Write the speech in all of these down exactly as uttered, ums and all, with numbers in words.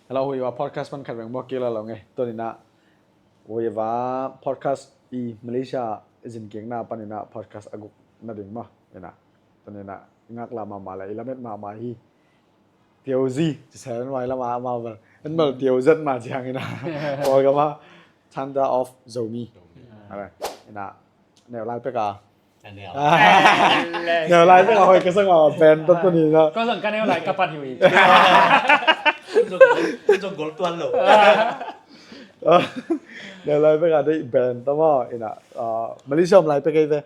Hello, Huiva podcast pan khat veng buak kik la lo ngei. Tuni in ah Huiva podcast i Malaysia zin kikna panin ah podcast a guk na ding maw. Ina tuni in ah i ngaklah mahmah le i lamet mahmah hi. Tiozi ci sel en vai lama amau bel en bel Tio Zet ma ciang ina Paul gama Thunder of Zomi. Ina neu lai pek a Neu lai pek a hoi ka sang a band tawh tuni na. Ko zong ka neu lai ka pat hi ui. Zong gol tuan lo. Neu lai pek a dei band tawh maw ina Malaysia om lai pek ei ve.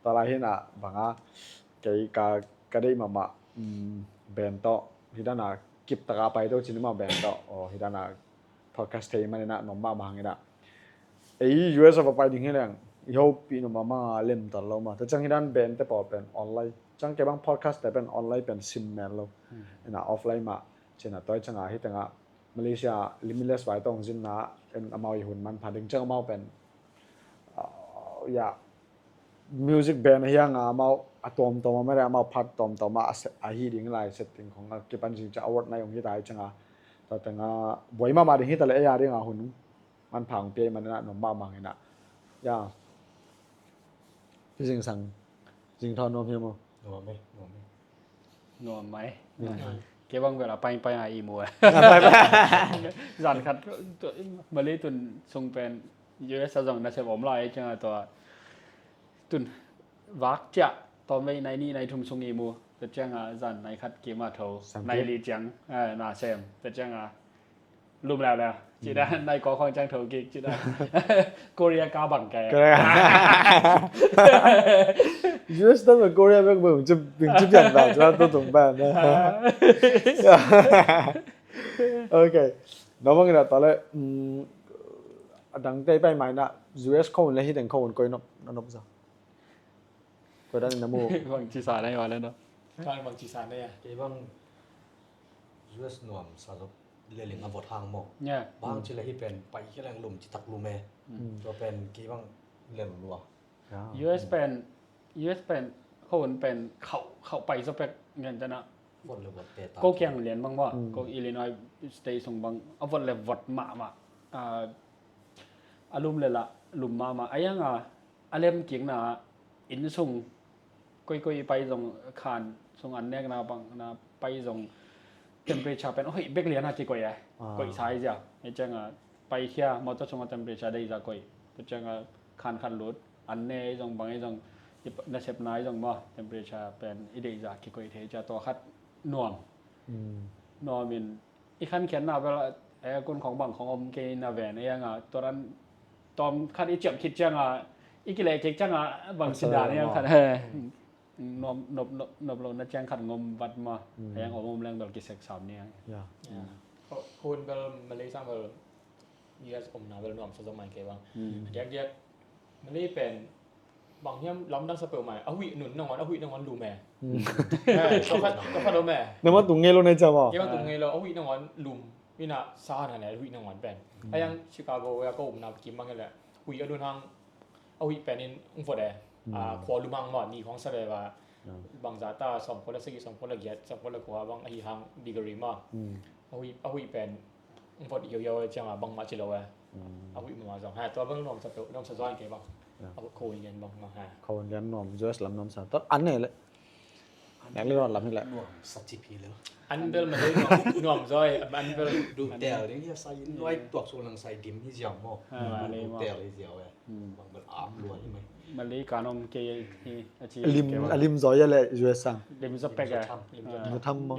Tua lai hi ina banga kei ka ka dei mahmah band tawh hi dana kip taka pai tawh cin mah band tawh hi dana podcast thei manina nuam mahmah hangina ei U S a va pai ding hi leng i hopih nuam mahmah a lemtal lo ma. Tua ciang hi dan band te pawl pen online ciang kei bang podcast te pen online pen sim men lo. Ina offline mah cina toi cianga hi tengah Malaysia Limitless vai tawng zinna en amau i hun manpha ding ciang amau pen ya music band ahi hanga amau a tuamtuam a mare amau phat tuamtuam a ahi ding lai setting khong a kipan zing ciang award nai hong hi ta hi cianga tua tenga buai mahmah ding hi ta le ei a dinga hun manpha hong pia i manina nuam mahmah hangina ya. Pi zingsang zingthawn nuam hiam aw? Nuam e, nuam e. Nuam mai. Kei bang bel a pai pai a i mu a zan khat Malay tun sung pen U S a zong nasep om lai cianga tua tun vak ciah tawmvei nai nih nai thum sung i mu. Tua cianga zan nai khat kim a tho nai li ciang na sem tua cianga lum leuleu cih dan nai kawk khawng ciang tho kik cih dan. Korea ka bang kai. U S dan Korea bek bek ci pian dan ci dan tu tung ban na. Ok. Nuam hangina tua le a dangte pai maina U S khawng le hi teng khawng koi nop na nop za. Koi dan na mu. Bang ci sa na i wa le no. Bang ci sa na ya. Kei bang U S nuam sa zop Leling a vot hang maw. Bang ci le hi pen pai hi leng lum ci tak lum e. Tua pen kei bang lel lua. U S pen U S pen khawun pen khauh khauh pai zaw pek ngen tana. Vot le vot pe ta. Ko kiang lian bang maw ko Illinois State sung bang a vot le vot mahmah. A lum le lah lum mahmah a yang a a lem kikna inn sung koikoi pai zong khan sung an nekna bang na pai zong temperature pen hoih bek liana kikoih e. Koih sai zia hi cianga pai khia motor sunga temperature dei za koih tu cianga khan khat lut an ne zong bang zong nasepna zong maw temperature pen i dei za kikoih thei cia tua khat nuam nuam in i khankhiatna bel aircon khong bang khong om kei na ven ei anga tua dan tawm khat i ciamh khit cianga i kileh kik cianga bang si dan ei ang khat he nop nop nop lo na ciang khat ngom vat ma ei ang om om leng bel kisek sam ni ang. Hun bel Malaysia bel U S omna bel nuam sa zong mai kei bang a diakdiak Malay pen bang hiam lamdang sa peuhmah a huih nun nangawn a huih nangawn lum e. Ka khat om e. Nangmah tung ngei lo na i ciam aw? Kei bang tung ngei lo a huih nangawn lum ina sa hana le a huih nangawn pen a yang Chicago ya ka umna kim bang le huih a lun hang a huih pen in ung vot e. Khua lum hang maw ni khong sa ve va bang za ta sawmkua le sagih sawmkua le giat sawmkua le kua bang ahi hang degree maw a huih pen vot yoyo cianga bangmah ci lo e. A huih mama zong ha tua bang nuam sa peuh nuam sa zuan kei bang a khawun lian bang ma ha. Khawun lian nuam U S lam nuam sa tot an nei le nek le nuam lam hi le. Nuam sa ci phi le an bel ma dei nuam zoi an bel du tel ding hi sa in nuai tuak sung lang sai dim hi ziau maw. Du tel hi ziau e. Bang bel ap lua hi mai. Malay ka nom kei hi a ci lim a lim zoi le U S sang lim zoi pek e. Lim zoi tham maw.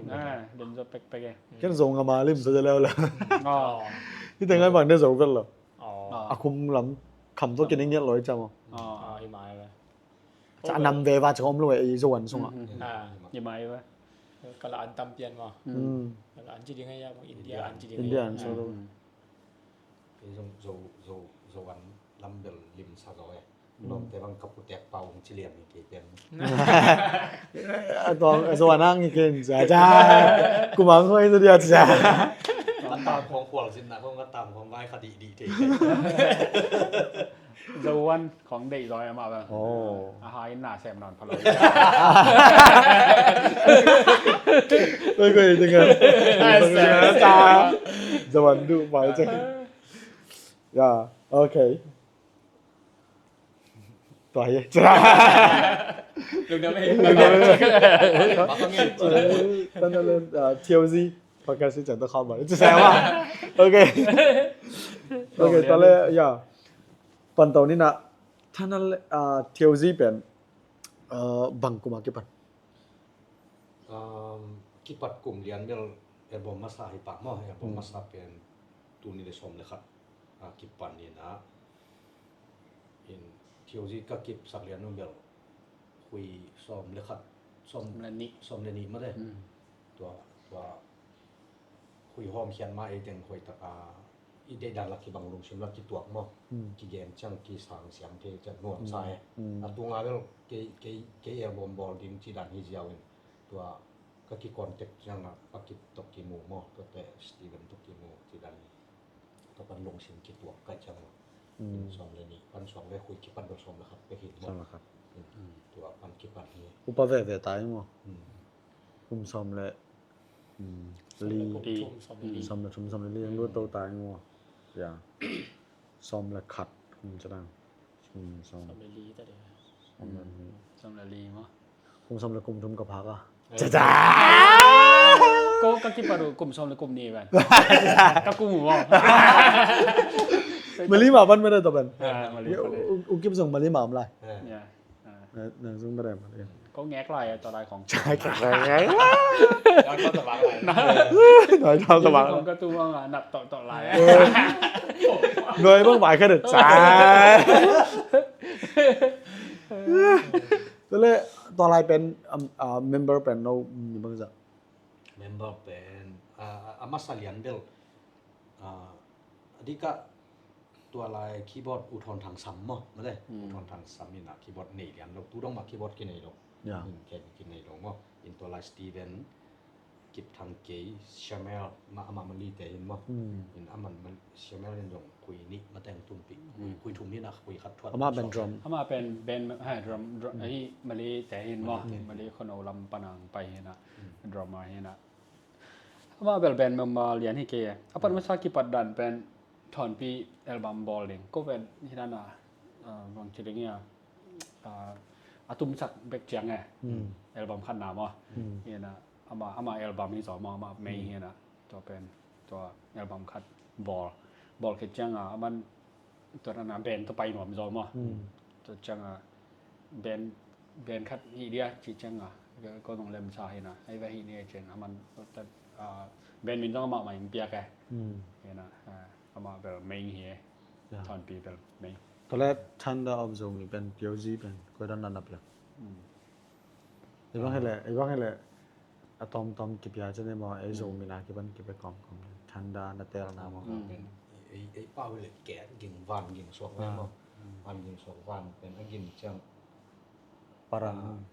Lim zoi pek pek e. Ken zo ngam a lim sa ja leuleu. Hih teng ai bang ne zo vel lo. A khum lam kham tawh kinin ngiat lo i cam aw. Ca nam ve va ca om lo e i zo an sungah. Ka la an tam pian maw. Ka la an ci ding a ya bang India an ci ding a ya. India an so lo. Kei zong zo zo zo an lam bel lim sa zo e. Lawmte bang ka putek pau hong ci liam hi kei pen. A tawng a zo a nang hi ken za za. Kumang hoi zo dia za. An Tam khong khual zin na khong ka tam khong vai kha dih dih thei. Zowan khong deih zoi ama bang. Oh. A hai na sem non pha lo. Oi, oi, tinggal. Zowan du mai cek. Ya, okay. Tua hi. Lungdam ei. Lungdam ei. Tanah le, ah, T O Z podcast hi ciang tua khawm bang. Ci sa ma. Okay. Okay, tua le, ya. Pan to ni na. Tanah le, ah, T O Z pen, ah, bang kum a kipan. Um, kipat kum lian bel album masa hi pah maw, album masa pen tuni le sawm le khat, ah, kipan ni na. In T O Z ka kipsak lian un bel hui sawm le khat, sawm, sawm le nih, sawm le nih mate. Tua, tua hui hawm khian ma ei teng hoih tak a i deih dan lak kibang lungsim lak kituak maw. Kigen ciang kisang siam thei ciang nuam sa e. A tunga bel kei, kei, kei album bawl ding ci dan hi ziau in tua ka kicontact ciang a Pakip tok kimu maw, tua te Steven tok kimu ci dan hi. Tua pan lungsim kituak ka ciang a. Sawm le nih pan sawm le hui kipan bel sawm le khat pek hi maw. Sawm le khat. Tua pan kipan hi. Upa veve tai maw. Kum sawm le li, sawm le thum, sawm le li ang lu to tai maw. Ya. Sawm le khat kum ca dang. Kum sawm. Sawm le li ta de. Sawm le li. Sawm le li maw. Kum sawm le kum thum ka phak a. Ca ca. Ko ka kipat uh kum sawm le kum ni ban. Ka kum uh maw. Mali ma ban mene to ban. Ah, Mali. U, u, u kip zong Mali ma om lai. Ya. Nang zong da rem. Ko ngek lai a tua lai khong. Ngek lai. Nai tal tabak. Khong ka tu bang a nap tok tok lai. Noi bang bai kha de chai. Tua le tua lai pen, um, uh, member pen no mi bang za. Member pen, uh, a masa lian bel. Ah, a dika tua lai keyboard U Thon Thang Sam maw, mate. U Thon Thang Sam in a keyboard nei lian lo, tu dong ma keyboard kinei lo. Ya. In ken kinei lo maw. In tua lai Steven Kip Thang Kei, Shamel, ma, ama Mali te hin maw. In ama Shamel in dong khui nih ma teng tumpi. Khui, khui thum hin a khui khat thuat. Ama pen drum. Ama pen, pen, ha, drum, drum, ahi Mali te hin maw. Mali te hin. Mali khono lam panang pai hin a. Drummer hin a. Ama bel band member lian hi kei e. A pan masa kipat dan pen Thonpi album bawl ding. Ko pen hi dan a, ah, bang ci ding ia, ah, a tumsak bek ciang e. Album khat na maw. Hi na, ama, ama album hi zaw maw, ama mei hi na. Tua pen, tua album khat bawl. Bawl khit ciang a, a man tua na band tua pai nuam zaw maw. Tua ciang a, band, band khat hi dia, ci ciang a, ko nong lem sa hi na, ai va hi ni ciang a man, ah, band min zong amah mah in piak e. Hi na, ah, amah bel mei hi e. Ya. Thonpi bel mei. Tua le Thunder of Zomi pen, T O Z pen, koi dan na na piak. Ei bang hi le, ei bang hi le, a tom tom kipia cene maw, ei Zomi na kipan kipe kawm kawm. Thunder na tel na maw. Ei, ei pau hi le ket ging van ging suak le maw. Van ging suak van pen a ging ciang. Parang,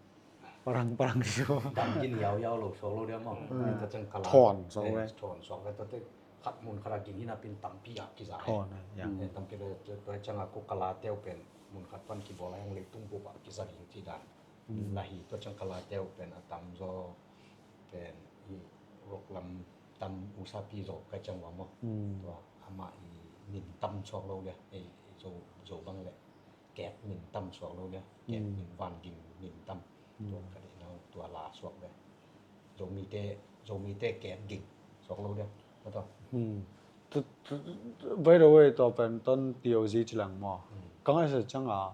parang, parang siu. Dam ging yau yau lo suak lo dia maw. Ei ta ciang kala. Thon suak le. Thon suak le ta te khat mun khat a ging hi na pin tampi a kiza. Thon, ya. Tampi le, tua ciang a ko kala teu pen mun khat pan kibawl a heng leitung bup a kiza ging ci dan. Na hi, tua ciang kala teu pen a tam zaw pen i rok lam tam usapi zaw ka ciang wa maw. Tua ama i min tam suak lo le, ei, ei zo, zo bang le. Ket min tam suak lo le, ket min van ging min tam. Tua ka dei nau tua la suak le. Zomite, Zomite ket ging suak lo le. Ka tua. By the way, tua pen ton T O Z ci lang maw. Ka ngai sa ciang a,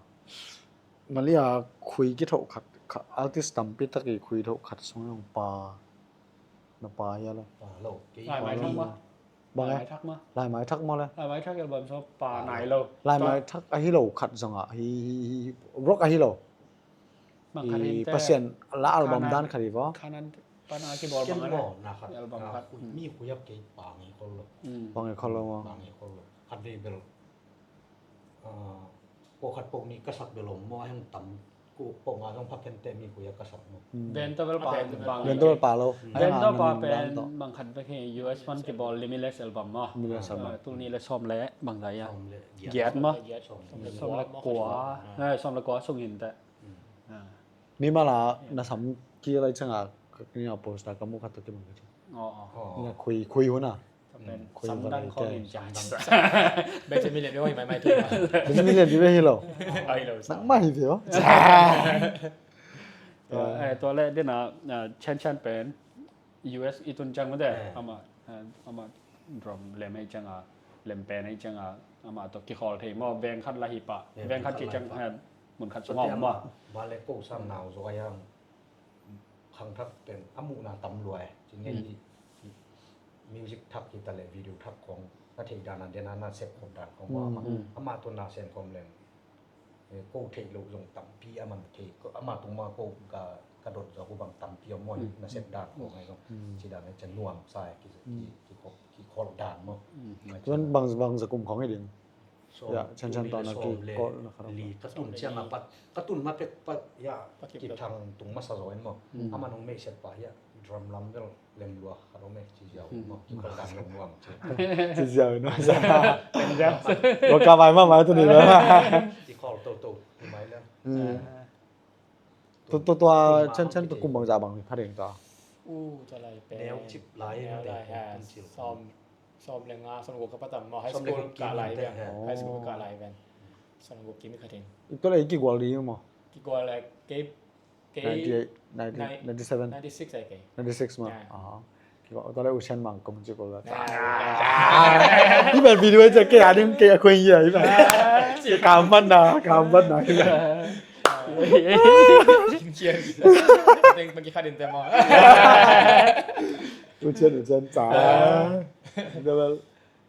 Malia khui kithoh khat, kha-, artist tampi tak i khui thoh khat sung zong pa, na pa hia lo. Pa lo, kei Lai Mai Thak maw? Bang e? Lai Mai Thak maw? Lai Mai Thak maw le? Lai Mai Thak album so pa nai lo. Lai Mai Thak ahi lo khat zong a, hi, hi, hi, rock ahi lo. Bang khat hi te. Pasian la album dan khat hi vo. Khanan pan a kibawl bang a le. Maw, na khat, album na khat. Khui, mi khui ap kei pa ngai khol lo. Pa ngai khol lo maw? Pa ngai khol lo. Khat vei bel. Ah, pawh khat pawh nih ka sak bel om maw, a heng tam Ko pong a zong pha khen te mi ko ya ka sak no. Band tawh bel pa bang. Band tawh bel pa lo. Band tawh pa pen bang khat bek hi, U S one kibawl Limitless album maw. Limitless album. Tul nih le sawm le bang zai a. Giat maw. Sawm le kua. Sawm le kua sung in te. Ni mala na sam ki lai changa ni a post ta ka mu khat to ki mang ka. Ni a khui khui huna. Samdang khawng in ciang. Benjamin lian bia hi mai mai tu. Benjamin lian bia hi lo. Ai lo. Nak mai hi bia. Tua le dina Chan Chan pen U S i tun ciang mate ama ama drum lem ei cianga lem pen ei cianga ama to kikhawl thei maw veng khat la hi pa veng khat ci ciang mun khat sung om maw. Ba le ko sam nau zo ai ang. Khangthak pen a muhna tam lua e. Ci ngei hi music thak hi ta le video thak khong na theih dan a den a na sep khop dan khong maw ama ama tun na sem khom leng ko theih loh zong tampi a man thei ama tung ma ko ka ka dot zaw ko bang tampi om maw na sep dan khong ai zong ci dan ai ca nuam sa e ki ki ki khol dan maw. Tuan bang bang za kum khong hi ding. Ya, Chan Chan tawh na ki kol na kha li ka tun ciang a pat ka tun ma pek pat ya ki thang tung masa zaw in maw. Ama nong mei set pa ya drum lam bel lem lua kha lo me ci ziau maw ki kol dan lem lua maw ci. Ci ziau no sa. Lo ka mai ma mai tu ni lo. Ki kol to to mai le. To to to Chan Chan to kum bang za bang ni pha ding ta. U ta lai pe. Neu chip lai neu lai ha. Som Sawm le nga, sawm le guk ka patam maw, high school ka lai ven, high school ka lai ven. Sawm le guk kim i khatin. Tua le i kigual di maw? Kigual le kei kei ninety eight, ninety, ninety seven, ninety six ai kei. Ninety six maw? Kigual tua le u sian mang kum ci ko la. I bel video ai cek kei a ding kei a kuen ya i bel. Kampan na, kampan na i bel. Teng pagi khatin te maw? U cian u cian ca. Tua bel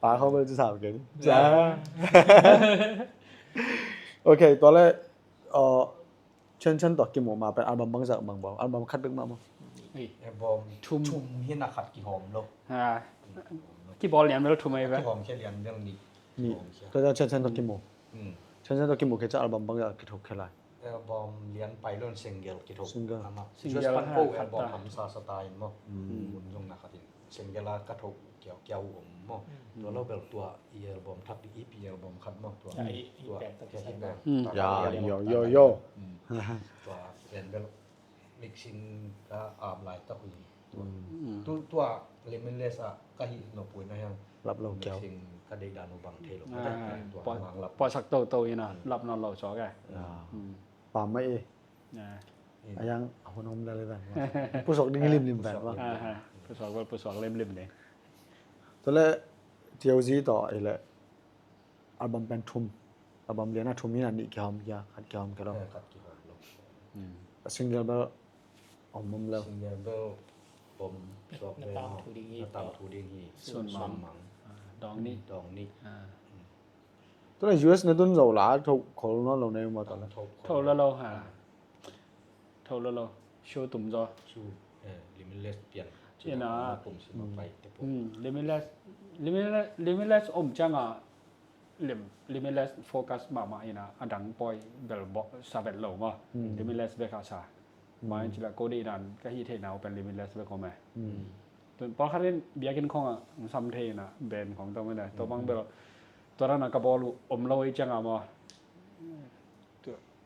pa khong bel ci sam kei ca. Ok, tua le Chan Chan tawh kimu ma pen album bangzah bang bawl album khat bek mah maw? Album thum thum hi na khat kihawm lo. Kibawl lian bel thum ai ve. Kihawm khia lian bel nih. Tua Chan Chan tawh kimu. Chan Chan tawh kimu khia ca album bangzah kitho khia lai. Album lian pai lon single kitho. Single. Single pan ko album hamsa sa ta in maw. Mun zong na khatin single a ka tho kiau kiau om maw. Tua lo bel tua i album thak di EP album khat maw tua. Tua hit bel. Ya yo yo yo. Tua pen bel mixing ka ap lai tak hui. Tu tua Limitless a ka hi no pui na hiang. Lap lo kiau. Mixing ka dei dan u bang thei lo. Tua mang lap. Puasak to to ina lap non lo so ke. Pam mai e. A yang a hun om lel ven. Pusuak ding limlim ven. Pusuak vel pusuak limlim ding. Tua le T O Z tawh i le album pen thum. Album lian a thum hi na nih kihawm kia khat kihawm kia lo. Khat kihawm lo. A single bel om om lo. Single bel om suak ven. Na tam thu ding hi. Sun mang. Dawng nih. Dawng nih. Tua le U S na tun zo la tho khol nawn lo nei maw tua le. Tho la lo ha. Tho la lo. Show tum zo. Show Limitless pian. Ina. Limitless Limitless Limitless om cianga lim Limitless focus mahmah ina a dang pawi bel bo sa vet lo maw. Limitless bek a sa. Mai cila ko dei dan ka hi thei nau pen Limitless bek om e. Tun pawlkhat in biakinn khong a sam thei na band khong tawh mene tawh bang bel tua dan a ka bawl uh om lo i cianga maw.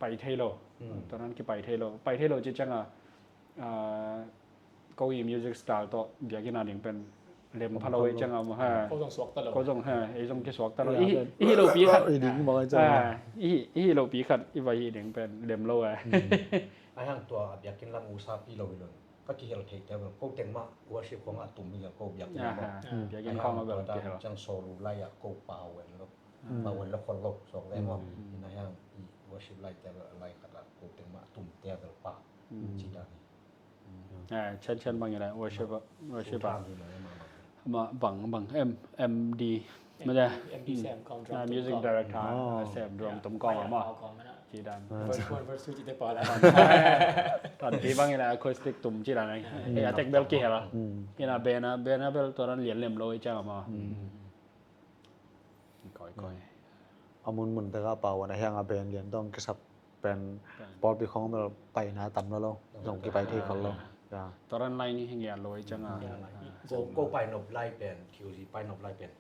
Pai thei lo. Tua dan kipai thei lo pai thei lo ci cianga ko i music style tawh biakinn a ding pen lem pha lo i cianga maw ha. Ko zong suak ta lo. Ko zong ha ei zong kisuak ta lo. I hi lo pi khat. I hi lo pi khat i vai hi ding pen lem lo e. A hang tua a biakinn lam usa pi lo hi lo. Ka kihel thei te bel ko teng mah worship khong a tum hi lo ko biakinn mah. Biakinn khong a bel kihel. Ciang solo lai a ko pau wen lo. Pau wen lo khol lo song le mah. Ina hiang i worship lai te bel lai khat a ko teng mah tum te bel pa. Ci dan hi. Chan chan bang ina worship worship a. Ma bang bang M M D. Mate. M D sem kong drum music director sem drum tum kong ama. Ci dan. Verse one verse two ci te pa la. Tan pi bang ina acoustic tum ci dan ai. Ei atek bel ki hela. Ina bena bena bel tua dan lian lem lo i ciang ama. Koi koi. A mun mun te ka pau ana hiang a ben lian tong kisap. pen pawlpi khawng bel paina tam lo lo, zong kipai thei khol lo. Ya. Tua ran lai ni hi ngiat lo i ciang a. Ko ko pai nop lai pen, Q Z pai nop lai pen.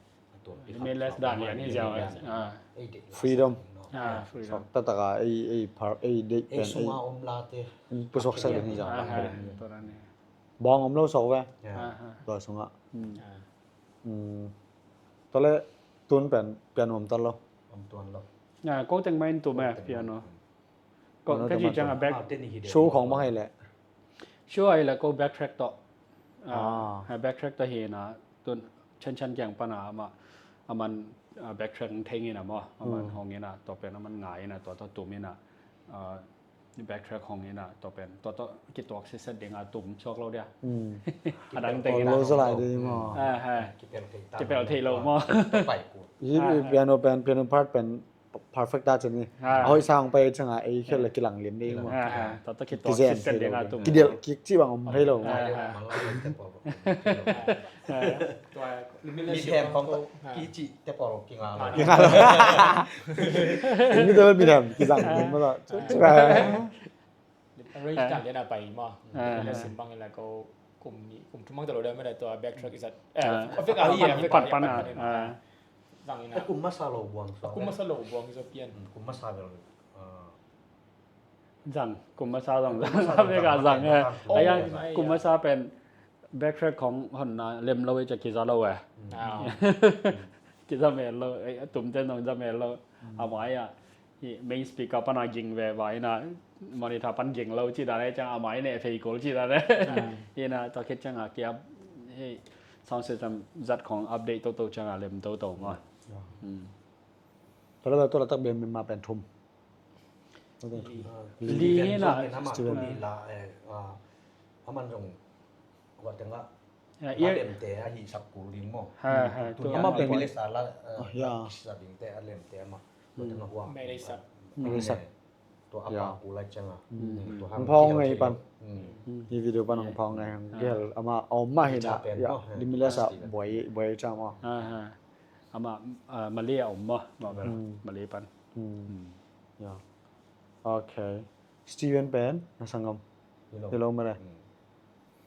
Meles dan lian hi ziau a. Freedom. Ah, freedom. Taktak a ei ei par ei deih Ei pen sunga om late. Pusuak sak ding hi ziau. Ah, tua ran ni. Bawng om lo sok ve. Ya. Ah, ah. Tua sungah. Ah. Tua le tun pen piano om tal lo. Om tuan lo. Ah, ko teng main tum e piano. Ko ka ci ciang a back Ah, teni hi de. Show khawng bang hei leh. Show ai la ko backtrack to. Ah. Ah, backtrack to hi na tun chan chan kiang pana ama aman ah, backtrack theng ina mo aman hong ina to pen aman ngai ina to to tum ina ah, backtrack hong ina to pen to to kituak set set ding a tum suak lo dia. Adang teng Ol ina. Lo zalai ding maw. Ah, ha. Kipel thei ta. Kipel thei lo maw. Pai ku. Hi piano pen piano part pen perfect ta chin ni. Ah. A hoih sang pai chang a ei khel le kilang lim ding maw. Ah, ha. To to kituak Kizen set set ding a tum. Kidial kik chi bang om thei lo maw. Ah, ha. Mang lai te pawh. Tua Mi them kong ki chi te pawh kinga. Kinga lo. Ni to mi them kizang ni maw. Arrange dan lian a pai maw. Ah. La sim bang la ko kum ni kum thum bang ta lo da me da tua backtrack is that. Ah. Afek a hi afek Pan pan ah. Ah. Zang ina. Kum masa lo buang so. Kum masa lo buang so pian. Kum masa lo. Zang kum masa zang. Kum masa Zang bek a zang eh. Oh, Aya my kum God. Masa pen backtrack khong hon na lem lo i ca kiza lo eh. Ah. Kiza mel lo eh, tum ten nong za mel lo. A mai a hi main speaker pan a ging ve vai na monitor pan ging lo ci da ne chang a mai ne fei kol ci da ne. Hi na to khet chang a kia hi sound system zat khong update to to chang a lem to to ma. Tua le tua le tak ben min ma pen thum. Li hi na. Ama Steven. Ni la eh. Aman jong wa tenga. Ya, Ia ia dem te a hi sak kul ding maw. Ha ha tu. Ama pen Mile sa la. Oh, ya. Sa ding te a lem te ama. Wa tenga huang. Mile sa. Mile sa. Tua apa kulai changa. Ang phong ngai pan. Hi video pan ang phong ngai ang gel ama om ma hi na. Ya, di mile sa boy boy cha ma. Ha ha. Ama ah, Malay a om ma ma bel. Malay pan. Ya. Okay. Steven pen na sangam. Hello mare.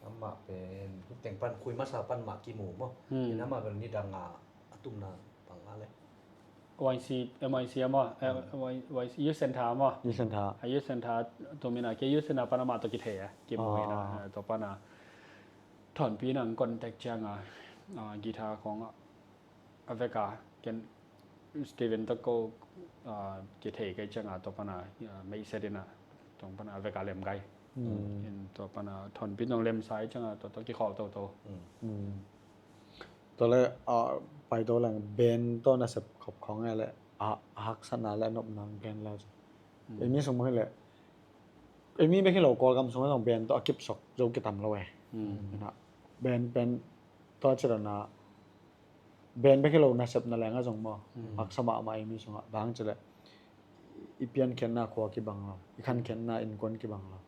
Ama pen huteng pan khui masa pan ma kimu maw. Ina ma bel ni danga atumna panga le. Y C, M Y C ama, eh, Y- Y C, Youth Center ama. Ni sen tha. A Youth Center tumina ke Youth Center pana ma to kithei a. Kimu ina to pana. Thon pi nang contact changa. Ah, guitar khong a veka ken Steven to ko ah, kithei kai changa to pana. Ah, mei set ina. Tong pana a veka lem kai. In to pana thon pi nong lem sai changa to to kikhol to to. Tua le a pai to lang ben to na sep khop khong e le a haksatna le nop nang gen le. Emi sung mo le. Emi bek hi lo kol gam sung long ben to a kip sok zo kitam lo e. Na ben ben to chira na ben bek hi lo na sep na lenga zong mo. Haksa ma ma emi sunga bang chile. I pian khenna khua kibang lo. I khan khenna innkuan kibang lo.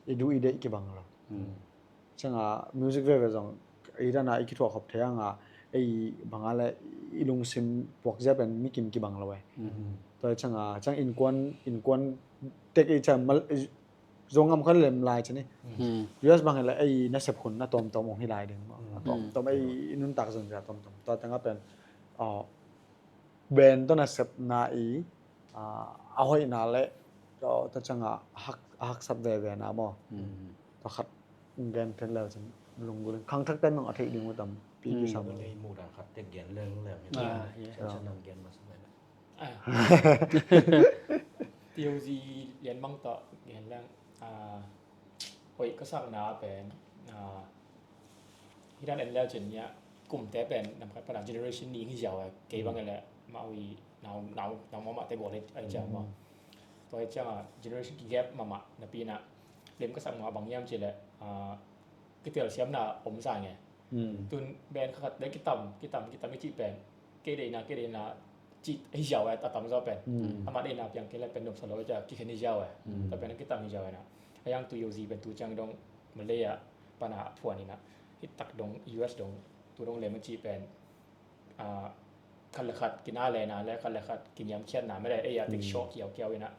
I du i deih kibang lo. Changa music veve zong i dana i kithuah khop thei anga ei banga le i lungsim puak zia pen mikim kibang lo e. Tua changa chang innkuan innkuan tek i cha mal zong am khan lem lai chani. U S bang le ei nasep hun na tom tom ong hi lai ding. Tom tom ei nuntak zong zia tom tom. Tua tanga pen ben to nasepna i a hoihna le ta changa a haksat veve na maw. Tua khat gen then leu chin lunggulh khangthak ten nong a theih ding uh tam pi kisam. Ei mu dan khat te gen leng leng. Ah, yeah. Chan chan nang gen mas mai. T O Z lian mang to gen leng. Hoih ka sakna pen hi dan en leu chin nia kumte pen nam khat pana generation ni hi ziau a kei bang le ma ui nau nau nau ma ma te bol ai cha ma. Tua hi changa generation ki gap mama na pi na lem ka sak ma bang yam chile kitel siamna om sa nge. Tun ben khat de kitam kitam kitam i chi pen kei deina kei deina chi hi ziau a tam zo pen ama deina piang kei le pen nop sa lo cha ki khen hi ziau a ta pen kitam hi ziau na. A yang tu yo zi pen tu chang dong Malay a pana phuan ina hi tak dong U S dong tu dong lem a chi pen khat le khat kina le na le khat le khat kiniam khiat na me le ei a tik shok kiau kiau ina.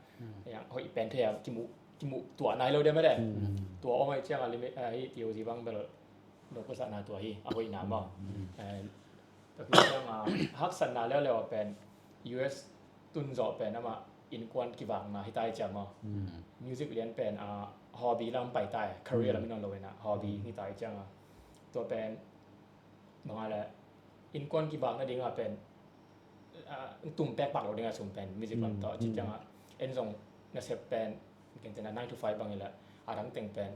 Hoih pen thei a kimuh, kimuh tuah nai lo dia mah de. Tua om ahih ciangin a limit, ah, hih T O Z bang bel nopsakna tua hi, a hoihna maw. Eh, tua khit ciangin a haksatna leuleu a pen U S tun zawh pen amah innkuan kivakna hi ta hi ciang maw. Music lian pen, ah, hobby lam pai ta hi, career lam hi nawn lo in a hobby hi ta hi ciangin a tua pen bang a le innkuan kivak nading a pen, ah, tum pek pak lo ding a sum pen music lam tawh ci ciangin a en zong nasep pen ken tena nine to five bang hi le a dang teng pen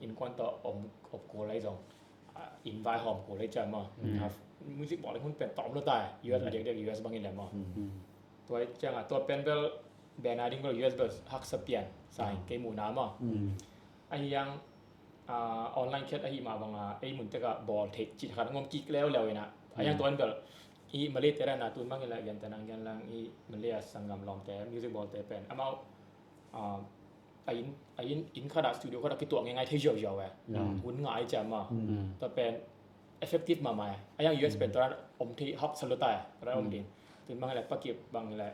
innkuan tawh om op kul lai zong, ah, inn vai hawm kul lai ciang maw. Music bawl hun pen tawm lo ta hi, U S a diakdiak U S bang hi le maw. Tua ciangin a tua pen bel bena ding bel U S bel haksa pian sa hi kei muhna maw. Ahi hang, ah, online khat ahih mah bangin ei mun tek a bawl theih cih khat ngom kik leuleu in a. Ahi hang tua in bel i Malay te dan a tun bang hi le gentehna gen lang i Malay a sanggam lawmte music bawlte pen amau, ah, a inn, a inn, inn khat a studio khat a kituak ngeingai thei ziauziau e. Hun ngai ciang maw. Tua pen effective mahmah e. Ahi hang U S pen tua dan om thei haksa lo ta e. Tua dan om ding. Tun bang hi le Pa Kip bang hi le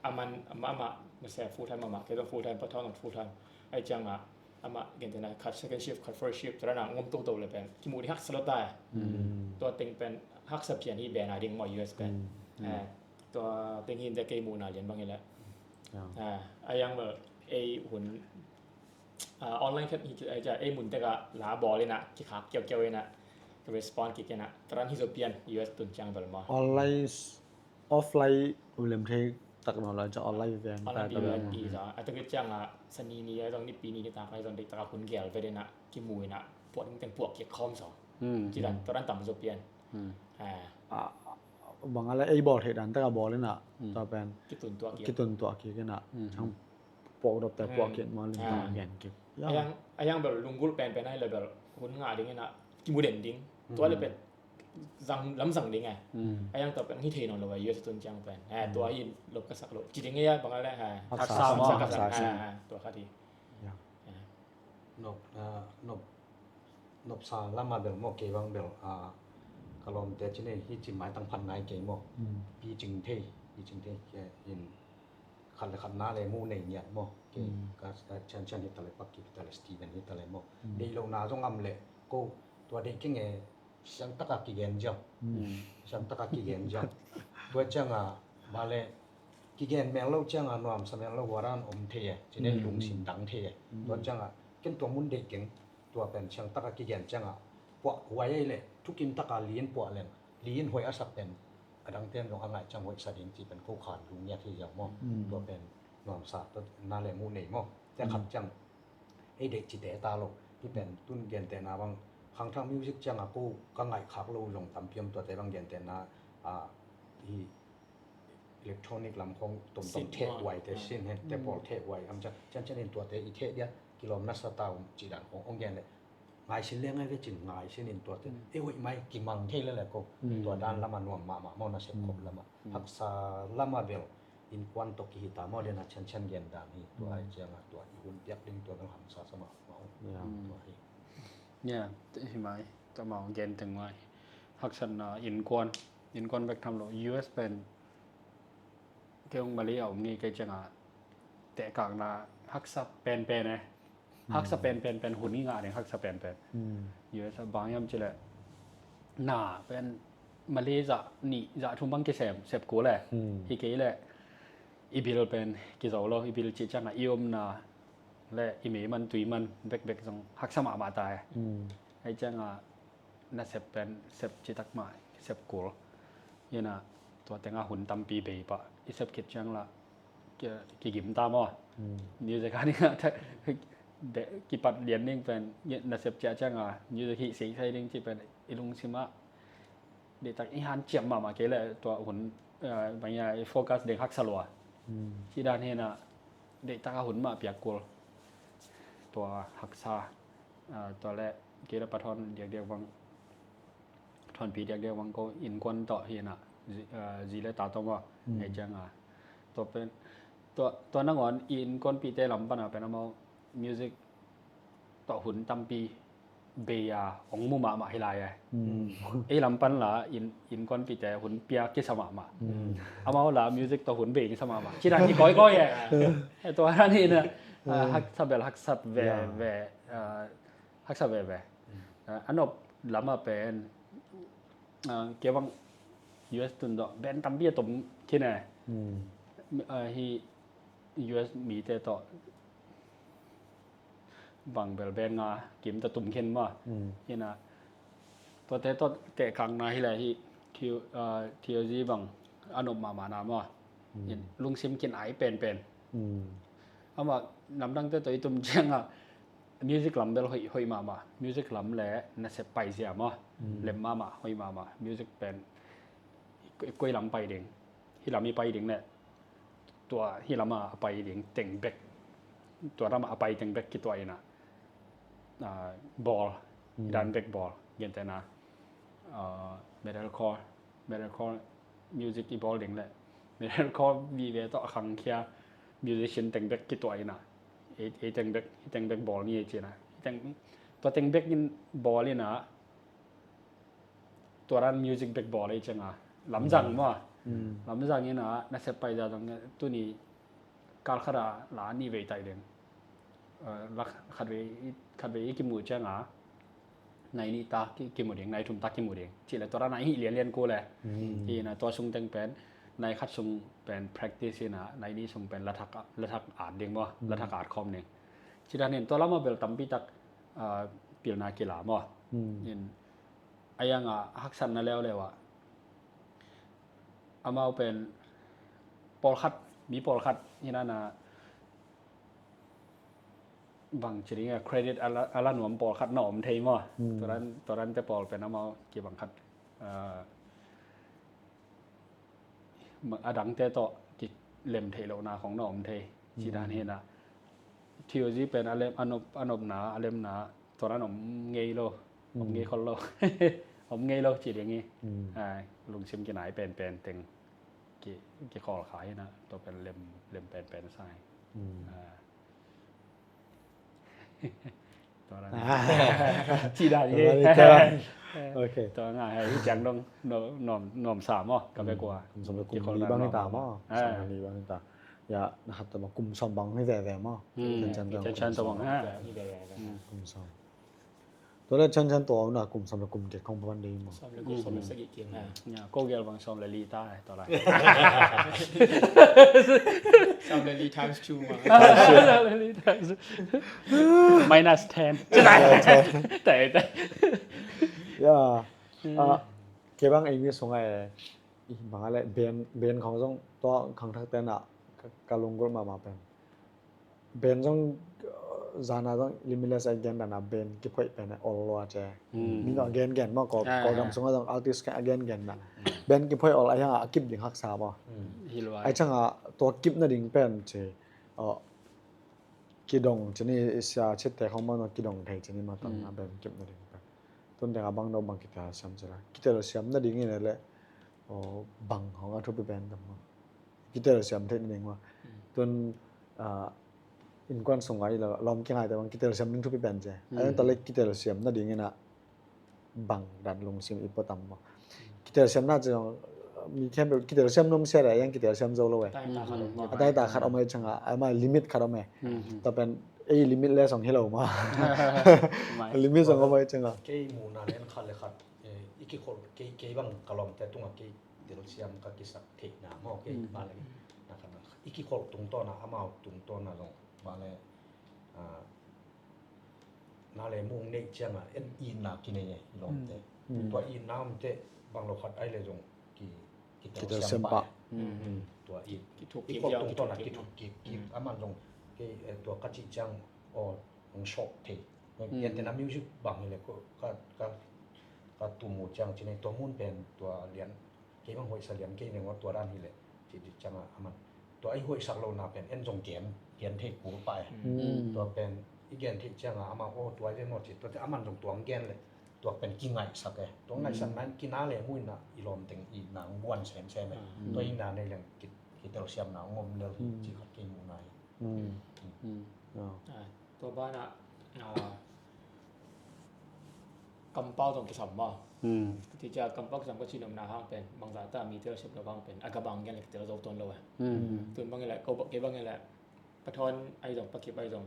aman, amah, amah nasep full time, amah kei zong full time, Pa Thawn zong full time. Ahih ciangin a amah gentehna khat second shift, khat first shift, tua dan a ngom toto le pen kimuh ding haksa lo ta e. Tua teng pen haksa pian hi bena ding maw U S pen. Eh, tua teng hi in te kei muhna lian bang hi le. Eh, ahi hang bel ei hun, ah, online khat hi, eh, ei mun tek a la bawl in a kikhak kiaukiau in a respond kik in a tua dan hi zaw pian U S tun ciang bel maw. Online offline u lem thei tak nawn lo, ciang online veng online ta veng ti za. A tua khit ciang a Sani ni a zong Nipi ni nitak a zong deihtak a hun gel vet in a kimu in a puak ding teng puak kik khawm zong. Ci dan tua dan tam zaw pian. Ah, bang a le ei bawl thei dan tak a bawl in a tua pen kitun tuah kik, kitun tuah kik in a ciang puak dop te puak kik maw, lim tang gen kik. Ahi hang, ahi hang bel lunggulh penpen ahi le bel hun ngah ding in a kimu den ding. Tua le pen zang, lam zang ding e. Ahi hang tua pen hi thei nawn lo e, U S tun ciang pen. Eh, tua hi lop ka sak lo ci ding e, bang a le, eh, haksa maw, haksa, haksa, haksa. Eh, eh, tua khat hi. Nop, ah, nop, nopsa lam a bel maw kei bang bel, ah, ka lawmte ci nei hi ci mai tang phat nai kei maw. Pi Cing Thei, Pi Cing Thei, eh, in khat le khat na le mu nei ngiat maw. Kei ka, ka Cian Cian hi ta le, Pa Kip hi ta le, Steven hi ta le maw. Deih lohna zong om le ko tua deih keng e, siangtak a kigen ziau. Siangtak a kigen ziau. Tua ciang a, bang le, kigen mel lo ciang a, nuamsa mel lo hua dan om thei e, ci nei lungsim dang thei e. Tua ciang a, ken tua mun deih keng, tua pen siangtak a kigen ciang a, puah huai ei le, thukim tak a li in puah leng, li in hoih a sak pen, a dang ten zong a ngaih ciang hoih sa ding ci pen ko khan lung ngiat hi ziau maw. Tua pen nuamsa, tua na le mu nei maw. Te khat ciang, ei deih cite ta lo. Hi pen tun gentehna bang, khangthak music ciang a ko ka ngaih khak lo zong tampi om, tuate bang gentehna, ah, hi electronic lam khong tomtom theh huai te, synth he te pawl theh huai am ciang, cian cian in tuate i theh dia, kilawm nasa ta um ci dan khong ong gen le. Ngai sin le ngai ve cin ngai sin in tuate. Ei hoih mai kimang thei le le ko. Tua dan lam a nuam mahmah maw, nasep khop lam a. Haksa lam a bel innkuan tawh kihi ta maw, lian a Cian Cian gen dan hi. Tua ahi ciang a tua i hun piak ding tua bel hamsa sa mahmah. Tua hi. Nia, hi mai, tua mau gen teng mai. Haksatna innkuan, innkuan bek tham lo, U S pen kei ung Malay a om ngei kei ciang a tehkakna haksa penpen e. Haksa penpen pen hun i ngah ding haksa penpen. U S a bang hiam ci le na pen Malay zah nih zah thum bang kisem sep kul e. Hi kei le i bil pen kizo lo, i bil cih ciang a i omna le i mei man tui man bekbek zong haksa mahmah ta e. Ahi ciang a nasep pen sep citak mah sep kul. Hi na tua teng a hun tampi bei pah i sep khit ciang la ki, kigim ta maw. Music a ding a kipat lian ding pen nasep ciah ciang a music hih seisai ding ci pen i lungsim ah deihtak i hanciam mahmah kei le tua hun, eh, bang ia i focus ding haksa lua. Ci dan hi na deihtak a hun mah piak kul. Tua haksa, ah, tua le kei le Pa Thawn diakdiak bang, Thawnpi diakdiak bang ko innkuan tawh hi na zi, ah, zi le ta tawh maw. Ahi ciang a tua pen tua, tua nangawn i innkuanpihte lam pan a pen amau music tawh hun tampi bei a hong mu mahmah hi lai e. Ei lam pan la inn, innkuanpihte hun pia kisa mahmah. Amau la music tawh hun bei kisa mahmah. Ci dan hi kawikawi e. Tua dan hi na, ah, haksa bel haksa veve, ah, haksa veve. Ah, a nop lam ah pen, ah, kei bang U S tun tawh band tampi a tom khin e. Ah, hi U S mite tawh bang bel band nga kim ta tum khin maw. Hi na, tuate tawh tehkakna hi leh hi, T O G bang a nop mahmah na maw. Lungsim kinai penpen. Amah namdangte tawh i tum ciangah music lam bel hoih, hoih mahmah. Music lam le nasep paizia maw. Lem mahmah, hoih mahmah. Music pen koi lam pai ding, hi lam i pai ding le tua hi lam a pai ding teng bek, tua lam a pai teng bek kituah ina, ah, bawl, hi dan bek bawl, gentehna, ah, metalcore, metalcore music i bawl ding le metalcore vive tawh a khangkhia musician teng bek kituah ina, ei, ei teng bek, hi teng bek bawl ni ei cina, tua teng bek in bawl ina, tua dan music bek bawl ei cianga lamzang maw. Lamzang ina nasep paizia zong tuni kal khata la ni vei tai ding. Eh, la khatvei, khatvei i kimu cianga nai nih ta ki, kimu ding, nai thum ta kimu ding. Ci le tua dan a i hih lianlian ku le. Hi na tua sung teng pen nai khat sung pen practice ina, nai nih sung pen lathak, lathak at ding maw, lathak at khawm ding. Ci dan in tua lam a bel tampi tak, ah, pilna kila maw. In a yang a haksatna leuleu ah amau pen pawlkhat, mi pawlkhat hi na na bang ci ding a credit a la, a la nuam pawlkhat na om thei maw. Tua dan, tua dan te pawl pen amau kibang khat, ah, a dangte tawh kilem theih lohna khong na om thei. Ci dan hi na. T O G pen a lem, a nop, a nopna, a lemna, tua dan om ngei lo, om ngei khol lo. Om ngei lo ci ding hi. Ai, lungsim kinai penpen teng ki, kikhawl kha hi na, tua pen lem, lem penpen sa hi. Ah. Tua dan. Ci dan hi. Tua dan hi, tua dan. Ok. Tua ngai hi ciang dong, nuam, nuam, nuam sa maw, ka bek ua. Kum sawm le kum li bang hi ta maw. Kum sawm le li bang hi ta. Ya, na khat ta maw, kum sawm bang hi veve maw. Kum sawm. Tua le chan chan tua na kum sawm le kum kek khong pan dei maw. Sawm le kum, sawm le sagih kik. Ya, ko gel bang sawm le li ta, eh, tua lai. Sawm le li times two maw. Sawm le li times two. Minus ten. Tei, tei. Ya. Ah, kei bang English song ai, i bang a le band, band khong zong tua khangthak ten ah ka, ka lunggulh mahmah pen. Band zong, uh, zana zong Limitless a gen dana band kiphoih pen a ol lua ce. Mi zong a gen gen maw, ko, ko gam sungah zong artist a gen gen na. Band kiphoih ol a hiang a kip ding haksa maw. Ai chang a tua kip nading pen ce, uh, kidong cini sia chit te khong maw, kidong thei cini maw tang a band kip nading pen. Tun deng a bang no bang kitel siam cila. Kitel siam nading in a le, uh, bang khong a thupi pen tam maw. Kitel siam theih nading maw. Tun, ah, innkuan sung ai la lawm kingai te bang kitel siam ding thupi pen ce. Ai ta le kitel siam nading ina bang dan lungsim i pua tam maw. Kitel siam na ce zong, mi khempeuh kitel siam nuam sia le yang kitel siam zo lo e. A tai ta khat om ai chang a, ama limit khat om e. Ta pen ei limit le zong hi lo maw. Limit zong om ai chang a. Kei muhna nen khat le khat, eh, i kikholh kei, kei bang ka lawmte tungah kei telsiam ka kisak theihna maw, kei bang le na khat na khat. I kikholh tungtawn a, amau tungtawn a zong bang le, ah, na le mung neih ciang a en itna kinei e, i lawmte. Tua itna omte bang lo khat ai le zong ki, kitelsiam pah. Tua i, i kikholh tungtawn a kithuk kik, kik. Aman zong kei, eh, tua ka cih ciang aw, hong short thei. Gentehna music bang hi le ko, ka, ka, ka tum uh ciang cine tua mun pen tua lian, kei bang hoihsa lian kei neng aw tua dan hi le, ci, ci ciang a, aman. Tua i hoihsak lohna pen en zong gen, gen thei kul pah e. Tua pen i gen theih ciang a, ama aw tua i ve maw ci, tua te aman zong tua hong gen le, tua pen kingaihsak e. Tua ngaihsakna in kina le muina i lawm teng itna hong buan semsem e. Tua itna nei leng ki, kitelsiamna hong om lel hi, ci khat kei muhna hi. Ah, tua banah, ah, kampau zong kisam maw. Tua ciang kampau kisam ka cih nopna hang pen bangzah ta mi telsiam lo hang pen a gam bang gen le kitel zo tuan lo e. Tun bang in le ko kei bang in le pathawn ahi zong pakip ahi zong,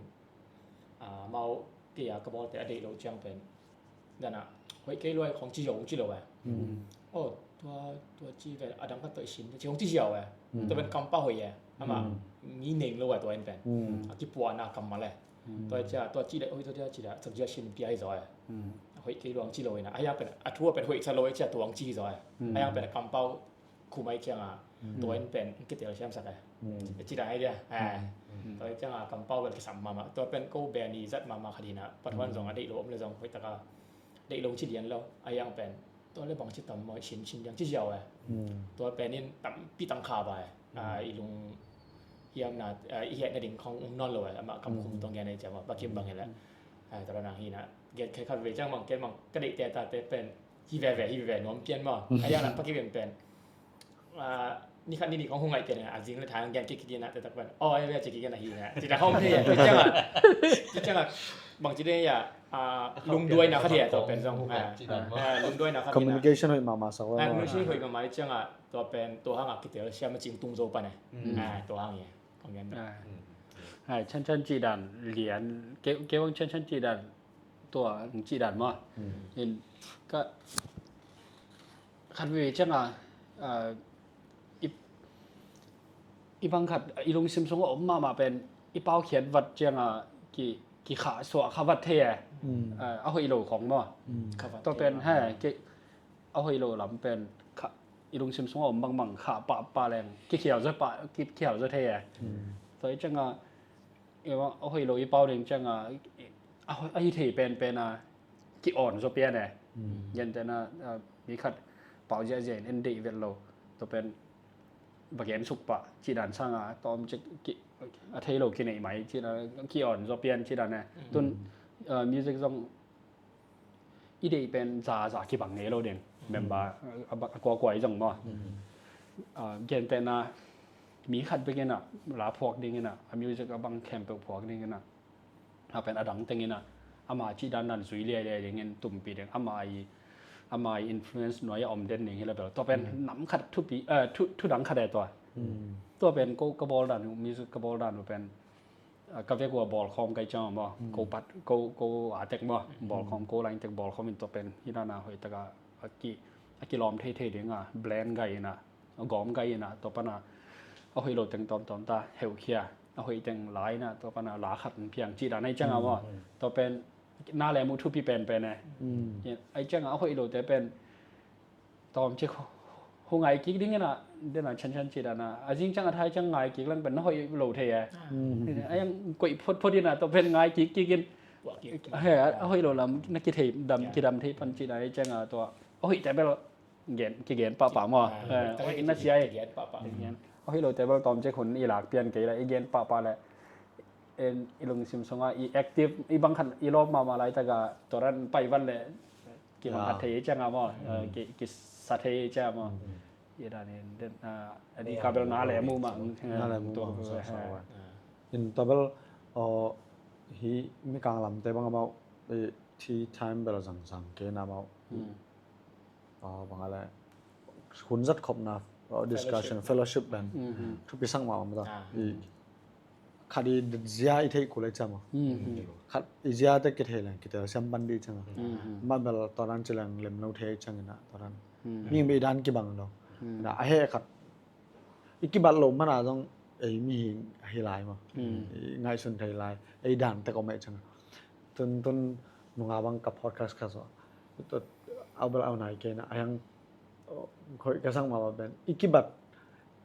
ah, amau kei a ka bawlte a deih lo ciang pen dan a hoih kei lua hi khong ci zo hong ci lo e. Aw, tua, tua ci ve, a dang khat tawh i sin ci hong ci ziau e. Tua pen kampau hoih e. Amah mi neng lo e tua in pen. A kipuahna kammal e. Tua ciang tua ci le hoih tua ciang ci le suggestion pia hi zaw e. Hoih kei lua hong ci lo in a, a hiang pen a thu a pen hoih sa lo e ciang tua hong ci hi zaw e. A hiang pen a kampau khum ahi ciang a tua in pen kitel siamsak e. Ci dan ahi dia. Tua ahi ciang a kampau pen kisam mahmah. Tua pen ko band i zat mahmah khat hi na, pathawn zong a deih lo om le zong hoih taka deih lo ci lian lo. A hiang pen tua le bang ci tam maw, sin sin liang ci ziau e. Tua pen in tampi tang kha ba e. Ah, i lung hiamna, ah, i hiatna ding khong um nawn lo e. Amah kam khum tong gen e ciang maw, pakim bang e le. Ah, tua nang hi na, gen khat khat ve ciang bang ken bang ka deih te ta te pen hi veve, hi veve nuam pian maw. A hiang na pakim pen pen, ah, ni khat ni ni kong hong ngaih pian a, a zing le thang gen kik kik na te tak pen, aw, e ve ci kik na hi na. Ci ta hong thei a, ci ciang a, ci ciang a bang ci dei a, ah, lungduai na khat hi a tua pen zong. Ah, lungduai na khat hi na. Communication hoih mahmah sak lo. Ah, communication hoih mahmah hi ciang a tua pen tua hang a kitel siam a cing tung zo pan e. Ah, tua hang hi. Kong gen. Ah. Hai, chan chan ci dan lian, kei, kei wang chan chan ci dan tua ci dan maw. In ka khat ve ciang a, ah, i, i bang khat i lungsim sung a om mahmah pen i pau khiat vat ciang a ki, ki khah suah kha vat thei e. Ah, a hoih lo khong maw. Tua pen, hai, kei, a hoih lo lam pen kha, i lungsim sung a om bangbang khah pahpah leng ki khial zaw pah, ki khial zaw thei e. Tua i ciang a, i, a hoih lo i pau ding ciang a, a hoih, a hi thei penpen a ki awn zaw pian e. Gentehna, ah, mi khat pau ziahziah in en deih vet lo. Tua pen va gen suk pah ci dan sang a, tawm cik ki, a thei lo ki nei mai ci dan a, ki awn zaw pian ci dan e. Tun, ah, music zong i deih pen za za kibang ngei lo ding. Member, ah, a kuakua i zong maw. Ah, gentehna mi khat bek in a la phuak ding in a, a music a bang khempeuh phuak ding in a, a pen a dang teng in a, ama ci dan dan zui liailiai ding in tumpi ding, ama i, ama i influence nuai a om den ding hi la bel. Tua pen nam khat thupi, eh, thu, thu dang khat e tua. Tua pen ko ka bawl dan uh, music ka bawl dan uh pen, ah, ka vek uh a bawlkhawm kai ciang maw, ko pat, ko, ko a tek maw, bawlkhawm, ko lain tek bawlkhawm in tua pen hi dan a hoih taka a ki, a kilawm thei thei ding a, blend gai in a, a gawm gai in a, tua pan a, a hoih lo teng tawm tawm ta heuh khia, a hoih teng la in a, tua pan a la khat piang ci dan ahi ciang a maw, tua pen na le mu thupi penpen e. Ahi ciang a, a hoih lo te pen tawm cik hu ngai kik ding in a, den a chan chan ci dan a, a zing ciang a thai ciang ngai kik lang pen na hoih lo thei e. A yang koih phot phot in a, tua pen ngai kik kik in, he, a hoih lo lam na kithei dam, kidam thei pan ci dan ahi ciang a, tua a hoih te bel gen, kigen pahpah maw. A hoih na sia i, a hoih lo te bel tawm cik hun i lak pian kei le i gen pahpah le, en, i lungsim sung a i active, i bang khat i lawp mahmah laitak a, tua dan pai vat le kibang khat thei ciang a maw, eh, ki, kisa thei ciang a maw. I dan in, den, ah, a di ka bel na le mu mah, na le mu mah. In tua bel, oh, hi Mikang lamte bang amau, eh, tea time bel zangzang kei na amau. Ah, bang a le hun zat khopna, ah, discussion, fellowship dan thupi sak mah om ta. I khat i zia i theih kul ahi ciang maw. Khat i zia te kithei leng kitel siam pan dih ciang a. Mah bel tua dan ci leng lemno thei ciang in a tua dan. Mi, mi dan kibang lo. Na a he khat i kibat lo man a zong ei mihing ahi lai maw. I ngaihsun thei lai, ei dan tek om ahi ciang a. Tun, tun nunga bang ka podcast ka zo. Tua au bel au nai kei na a yang, oh, khoi ka sang mah pen i kibat,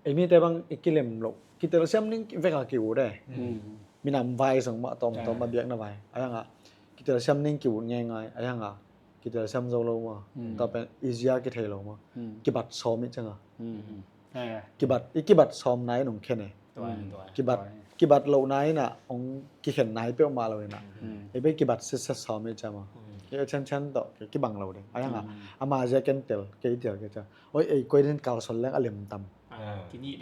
ei mite bang i kilem lo, kitel siam ning vek a ki ut e. Minam vai zong mah tawm tawm a biakna vai. A yang a kitel siam ning ki ut ngeingai, a yang a kitel siam zo lo maw. Tua pen i zia kithei lo maw. Kibat sawm i ciang a. Kibat, i kibat sawm nai nong khen e. Kibat, kibat lo nai na ong kikhen nai peuh mah lo in a. Ei be kibat sitset sawm i ciang maw. Ei a chan chan tawh kei kibang lo ding. A yang a, ama zia ken tel, kei tel kei ciang. Oi, ei koi den kalsuan leng a lem tam.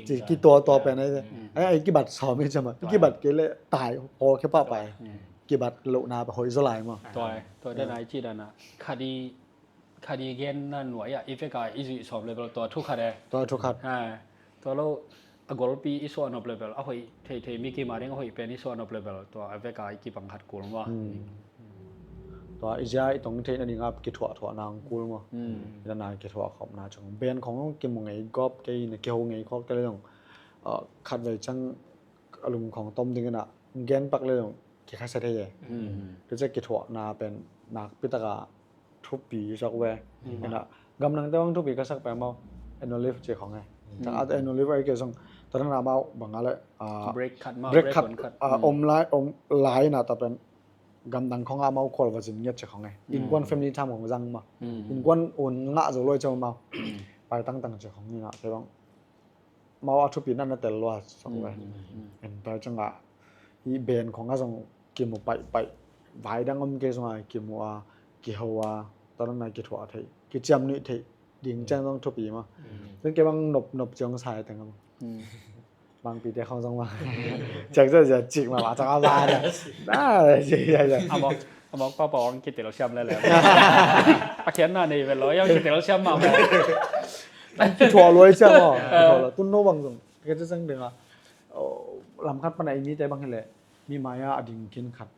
Ci ki tua tua pen ai. Ai, ai kibat sawm i ciang maw. I kibat kei le tai hawl khe pahpah e. kibat lohna pen hoih zaw lai maw. Tua, tua dan a i cih dan a khat i, khat i genna nuai ah i vek a i zuih sawm leh bel tua thu khat e. Tua thu khat. Ha, tua lo a golpi i suah nop leh bel a hoih theithei, mi kim a ding a hoih pen i suah nop leh bel tua a vek a i kibang khat kul maw. Tua i zia i tong theih nading a kithuahthuahna hong kul maw. I dan a kithuah khopna chung. Band khong kimu ngei gawp kei in a kiho ngei khawk kei leh zong, ah, khatvei ciang a lung khong tom ding in a gen pak leh zong kikhasia thei e. Tua ciang kithuahna pen nakpi tak a thupi sak ve. Ina gamdangte bang thupi ka sak pen maw, Annual Leave ci khong e. Ciang a Annual Leave a i kei zong tua dan a amau bang a leh, ah, break khat maw, break khat, ah, om lai, om lai in a tua pen gamdang khong a amau khual va zin ngiat ci khong e. Innkuan family time khong zang maw. Innkuan un ngah zo lua i ci maw. Pai tangtang ci khong in a kei bang amau a thupi na na tel lua sak ve. En pai ciang a i band khong a zong kimu paihpaih, vai dang om kei zong a kimu a, kiho a, tua dan a kithuah theih, kiciamnuih theih ding ciang zong thupi maw. Ciang kei bang nop, nop ciang sa e teng a maw. Bangpite khong zong maw. Ciang zia zia cik maw, maw ciang a ba na. Na, zia zia zia. A mawk, a mawk papa ong kitel siam lele. A khian na nei vel lo, ong kitel siam maw maw. Kithuah lua i ciang maw. Kithuah lua. Tun no bang zong ka ci ciang ding a, lam khat pan a i mite bang hi leh mi mai a a ding khin khat.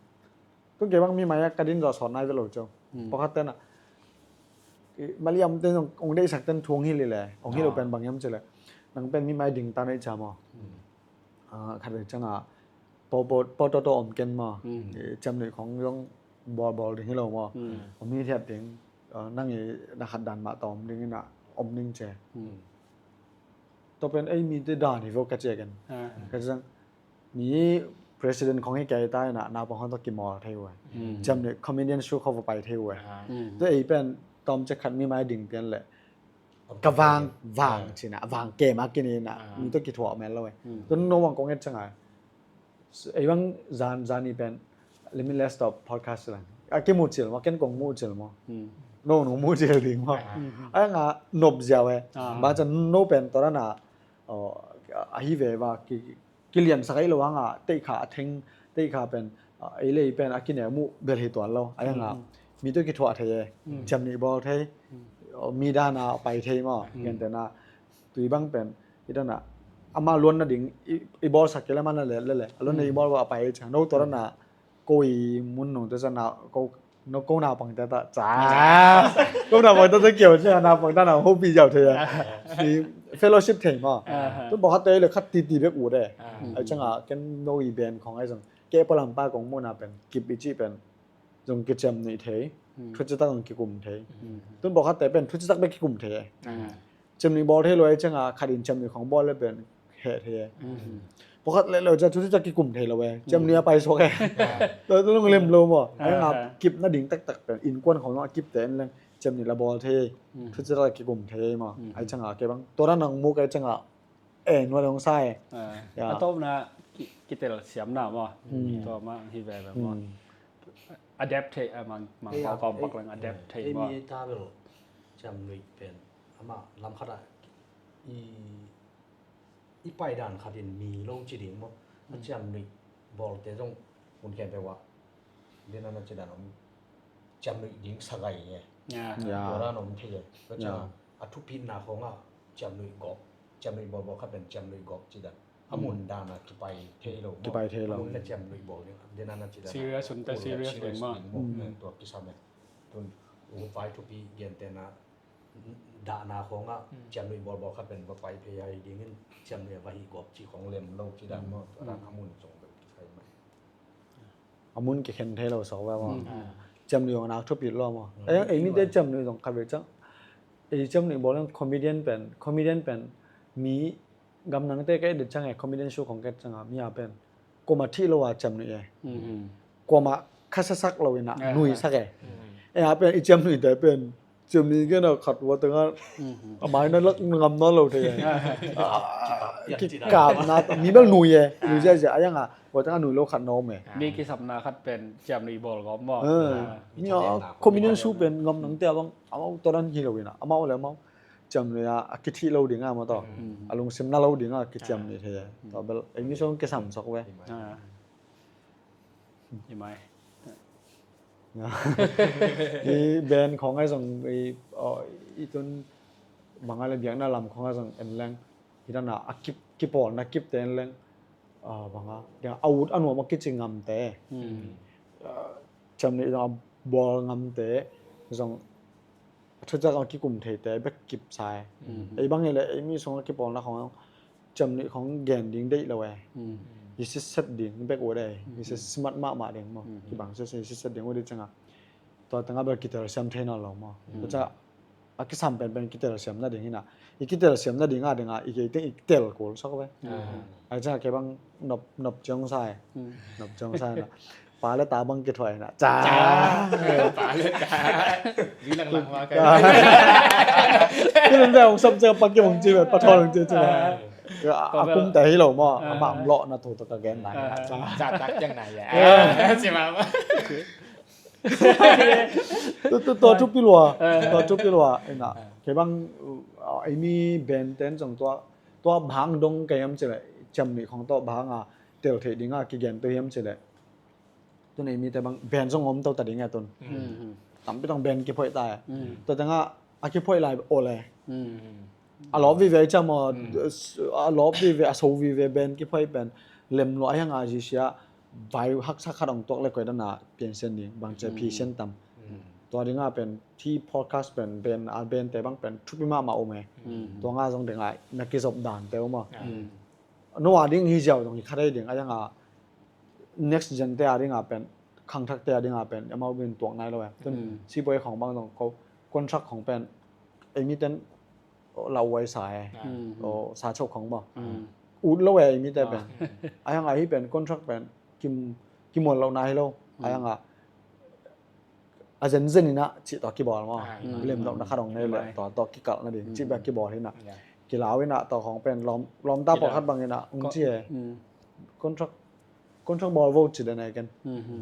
Tun kei bang mi mai a ka din zawh sawt nai vet lo ciang. Pawlkhat ten a, i, maliam ten zong ong deihsak ten thu ong hilh hi leh, ong hilh uh pen bang hiam ci leh, nang pen mi mai ding ta na i ci maw. Ah, khatvei ciang a pau, pau, pau tawh tawh om ken maw. I ciamnuih khong zong bawlbawl ding hi lo maw. Om hithiat ding, ah, nang i na khat dan mah tawh om ding in a om ding ci. Tua pen ei mite dan hi vo ka ci a ken. Ka ci ciang mi president khong hi kei ta in a naupang khong tawh kimawl thei uh e. Ciamnuih comedian show khong va pai thei uh e. Tua ei pen tawm ciang khat mi mai ding pian leh ka vang, vang ci in a, vang kem a kinin a, mi tawh kithuah mel lo e. Tun no bang kong et ciang a, ei bang zan, zan i pen Limitless Talk podcast lang a kimu cil maw, ken kong mu cil maw. No, no mu cil ding maw. A nga nop ziau e. Ba ciang no pen tua dan a, ahi ve ba ki, kiliansak ahi lo hang a, teikha a theng, teikha pen, ah, ei lei pen a kineu muh bel hi tuan lo. A yang a, mi tawh kithuah thei e, ciamnuih bawl thei, oh, mi dan a pai thei maw, gentehna, tui bang pen, i dan a, ama luan nading, i, i bawlsak kei leh ama na let lele, a luan nading i bawl bawl a pai ei ciang, no tua dan a, ko i mun nung te ciang na, ko, no ko naupang te ta, ca. Ko naupang te ta kiau ciang, naupang te na hopi ziau thei a. I fellowship thei maw. Tun pawlkhat te leh khat titi bek ut e. Ai ciang a, ken no i band khong ai zong. Kei palampa kong muhna pen, kip i cih pen. Zong kiciamnuih thei, thucitak zong kikum thei. Tun pawlkhat te pen, thucitak bek kikum thei e. Ciamnuih bawl thei lo ai ciang a, khat in ciamnuih khong bawl leh pen heh thei e. Pawlkhat leh lo ciang thucitak kikum thei lo e. Ciamnuih a pai suak e. Tua, tua lung lem lo maw. Ai nga kip nading taktak pen innkuan khong a kip te en leng ciamnuih la bawl thei. Thucitak kikum thei maw. Ai ciang a kei bang. Tua dan nang muk ai ciang a. Eh, nuai long sa e. A tawpna ki, kitel siamna maw. Tua mah hi veve maw. Adapt thei, a mang, mang pau kawm pak leng adapt thei maw. Ei mi ta bel ciamnuih pen. Amah lam khat a i, i paidan khat in mi lo ci ding maw. A ciamnuih bawlte zong hun khen pe wah. Dena na ci dan om ciamnuih ding sagai nge. Tua dan om thei e. Tua ciang a thupitna khong a ciamnuih gawp. Ciamnuih bawlbawl khat pen ciamnuih gawp ci dan. A mun dan a kipai thei lo maw. Kipai thei lo. A mun na ciamnuih bawl ding. Dena na ci dan. Serious hun ta serious ding maw. Tua kisam e. Tun u vai thupi gentehna dahna khong a ciamnuih bawlbawl khat pen va pai phei a hi dingin ciamnuih a va hih gawp ci khong lem lo ci dan maw. A dan a mun zong bel kisai mai. A mun kikhen thei lo sawk ve maw. Ciamnuih zong a nak thupi lo maw. Ei, ei mite ciamnuih zong khat ve ciang. Ei ciamnuih bawl leng comedian pen, comedian pen mi gamdangte ka et ciang e, comedian show khong ka et ciang a mi a pen. Kuamah thih lo a ciamnuih e. Kuamah khasasak lo in a nuisak e. Ei a pen i ciamnuih te pen. Ciamnuih gen a khat ua teng a a mai na lak ngam nawn lo thei. Kikapna mi bel nui e. Nui ziazia a yang a ua teng a nui lo khat na om e. Mi kisapna khat pen ciamnuih bawl gawp maw. Mi a comedian show pen ngamnangte a bang amau tua dan hi lo in a amau le amau ciamnuih a a kithih lo ding a maw tawh a lungsim na lo ding a kiciamnuih thei e. Tua bel ei mi sung kisam sawk ve. Hi mai. I band khawng ai zong i, i tun bang a le biakna lam khawng ai zong en leng, i dana a kip, kipawlna kipte en leng, bang a, a ut a nuam a kici ngamte, ciam nih zong a bawl ngamte zong, a thuciak a kikum theite bek kipsa e. Ei bang hi le ei mi sung a kipawlna khawng ciam nih khawng gen ding deih lo e. I sitset ding bek uh dei, i sitset simat mahmah ding maw, kibang sitset, i sitset ding uh dei cianga, tua tengah bel kitelsiam thei nawn lo maw. Tua ciah a kisam penpen kitelsiam nading hina, i kitelsiam nading a dinga i kei teng i tel kul sak ve. Ai ciah kei bang nop, nop ciong sa e. Nop ciong sa e na. Pa le ta bang kithuai na ca. Pa le ta. Zi lang lang ma ka. Kei le hong sap ciang pa kei hong ci ve, pa thawn hong ci ci ve. A kum te hi lo maw, amah om lawh na thu tawh ka gen nai. Ca tak ciang nai ya. Ci ma ma. Tua, tua, tua thupi lua, tua thupi lua. Ina kei bang, ei mi band ten zong tua, tua bang dong kei am ci le, ciam nih khawng tua bang a tel thei dinga kigen tua hiam ci le. Tun ei mite bang band zong om to ta ding e tun. Tampi tong band kiphoih ta e. Tua tengah a kiphoih lai ole. A lawp vive i ciam aw, a lawp vive, a so vive band kiphoih pen lem lua a hiang a zisia vai haksa khat ong tuak le koi dana piansian ding, bang cia phisian tam. Tua dinga pen thi podcast pen band, a band te bang pen thupi mahmah om e. Tua nga zong dinga na kizop dan te om a. No a ding hi ziau zong hi khat ei ding a hiang a next gen te a dinga pen, khangthak te a dinga pen amau bin tuak nai lo e. Tun siboi khawng bang zong ko contract khawng pen ei mi ten lauhuai sa e. Sa chok khawng bang ut lo e ei mi te pen. A hiang a hi pen contract pen kim, kimual lo nai lo. A hiang a a zenzen ina cih tawh kibawl maw. Lemlohna khat ong nei le tawh, tawh kikalh nading cih bek kibawl ina. Kilau ina tawh khawng pen lawm, lawmta pawlkhat bang ina ong ci e. Contract, contract bawl vo ci den e ken.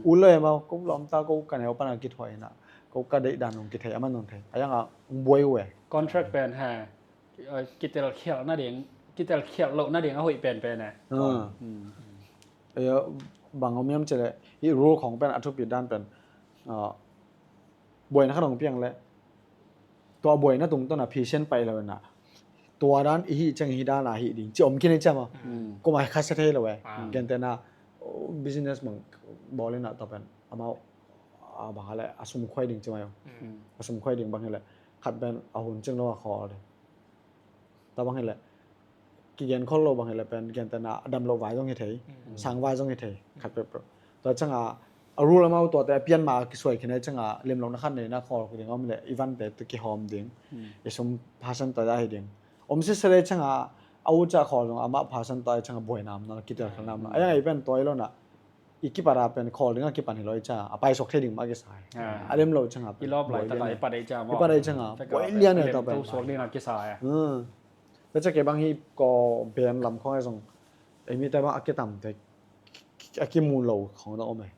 Ut lo e maw, ko lawmta ko ka neu pana kithuai ina, ko ka deih dan ong kithei, aman ong thei. A hiang a ong buai uh e. Contract pen he kitel khialh nading, kitel khialh loh nading a hoih penpen e. Bang om hiam ci le, hih rule khawng pen a thupi dan pen buaina khat hong piang le tua buaina tungtawn a phisian paih lo ina, tua dan i hih ciang hih dan a hih ding ci om khin i ciam a. Kum a khasia thei lo e. Gentehna business bang bawl ina tua pen amau a bang a le a sum khuai ding ci mai. A sum khuai ding bang hi le khat pen a hun cing lo a khawl ding. Tua bang hi le kigen khol lo bang hi le pen gentehna a dam lo vai zong hi thei, sang vai zong hi thei, khat peuhpeuh. Tua cianga a rule amau tuate a pian ma a kisuai khin a cianga lemlohna khat neina khawl ding om le i vante tu kihawm ding. I sum phasan tua hi ding. Om sisele cianga a uca khawl zong amah phasan tua cianga buaina om na kitel khalna om na. A hiang a i pen tua i lo na i kipat a pen khawl dinga kipan hi lo i cianga a paisuak thei ding mah a kisa hi. A lem lo cianga pen i lawp lai taka i pat ei cianga i pat ei cianga buai lian ei ta pen suak dinga kisa hi. Tua ciah kei bang hi ko band lam khawng e zong ei mite bang a kitam te a kimu lo khawng dong om e.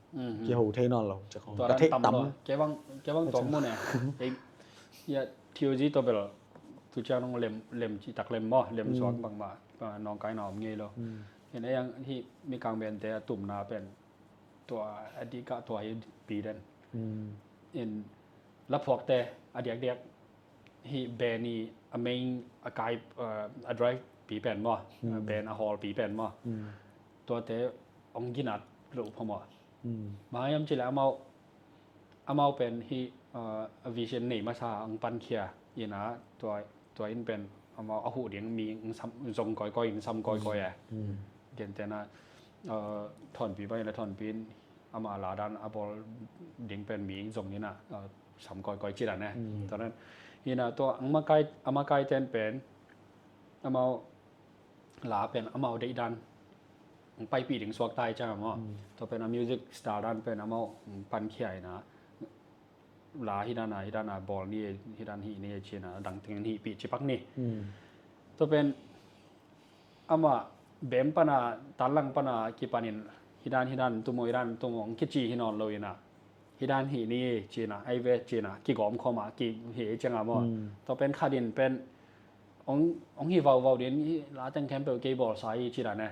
Kiho thei nawn lo ciah khawng ka theih tam. Kei bang, kei bang tuak mun e. Ei ya T O G to bel tu ciang nong lem, lem ci tak lem maw, lem suak bangmah nawngkai na om ngei lo. Hin ei ang hih Mikang band te a tumna pen tua a dikah tua hi pi den. In laphuakte a diakdiak hih band i a main a kai a drive pi pen maw, band a hawl pi pen maw, tuate ong ginat lo pha maw. Bang hiam cih leh amau, amau pen hih a vision nei masa ong pankhia ina tua, tua in pen amau a huh ding mi ong sam zong kawikawi, ong sam kawikawi e. Gentehna Thawnpi bang ila Thawnpi in amah la dan a bawl ding pen mi zong ina sam kawikawi ci dan e. Tua dan ina tua a makai, a makai ten pen amau la pen amau deih dan paipih ding suak tai ciang a maw. Tua pen a music style dan pen amau pankhia ina la hi dan a, hi dan a bawl ni, hi dan hih ni ci ina dang teng hih pih ci pak ni. Tua pen amah bem pana, tanlang pana kipanin hi dan, hi dan tumaw, hi dan tumaw ong kici hi nawn lo ina, hi dan hih ni ci ina, ai ve ci ina kigawm khawm a ki hi ciang a maw. Tua pen khat in pen ong, ong hi vauvau din, hi la teng khempeuh kei bawl sa hi ci dan e.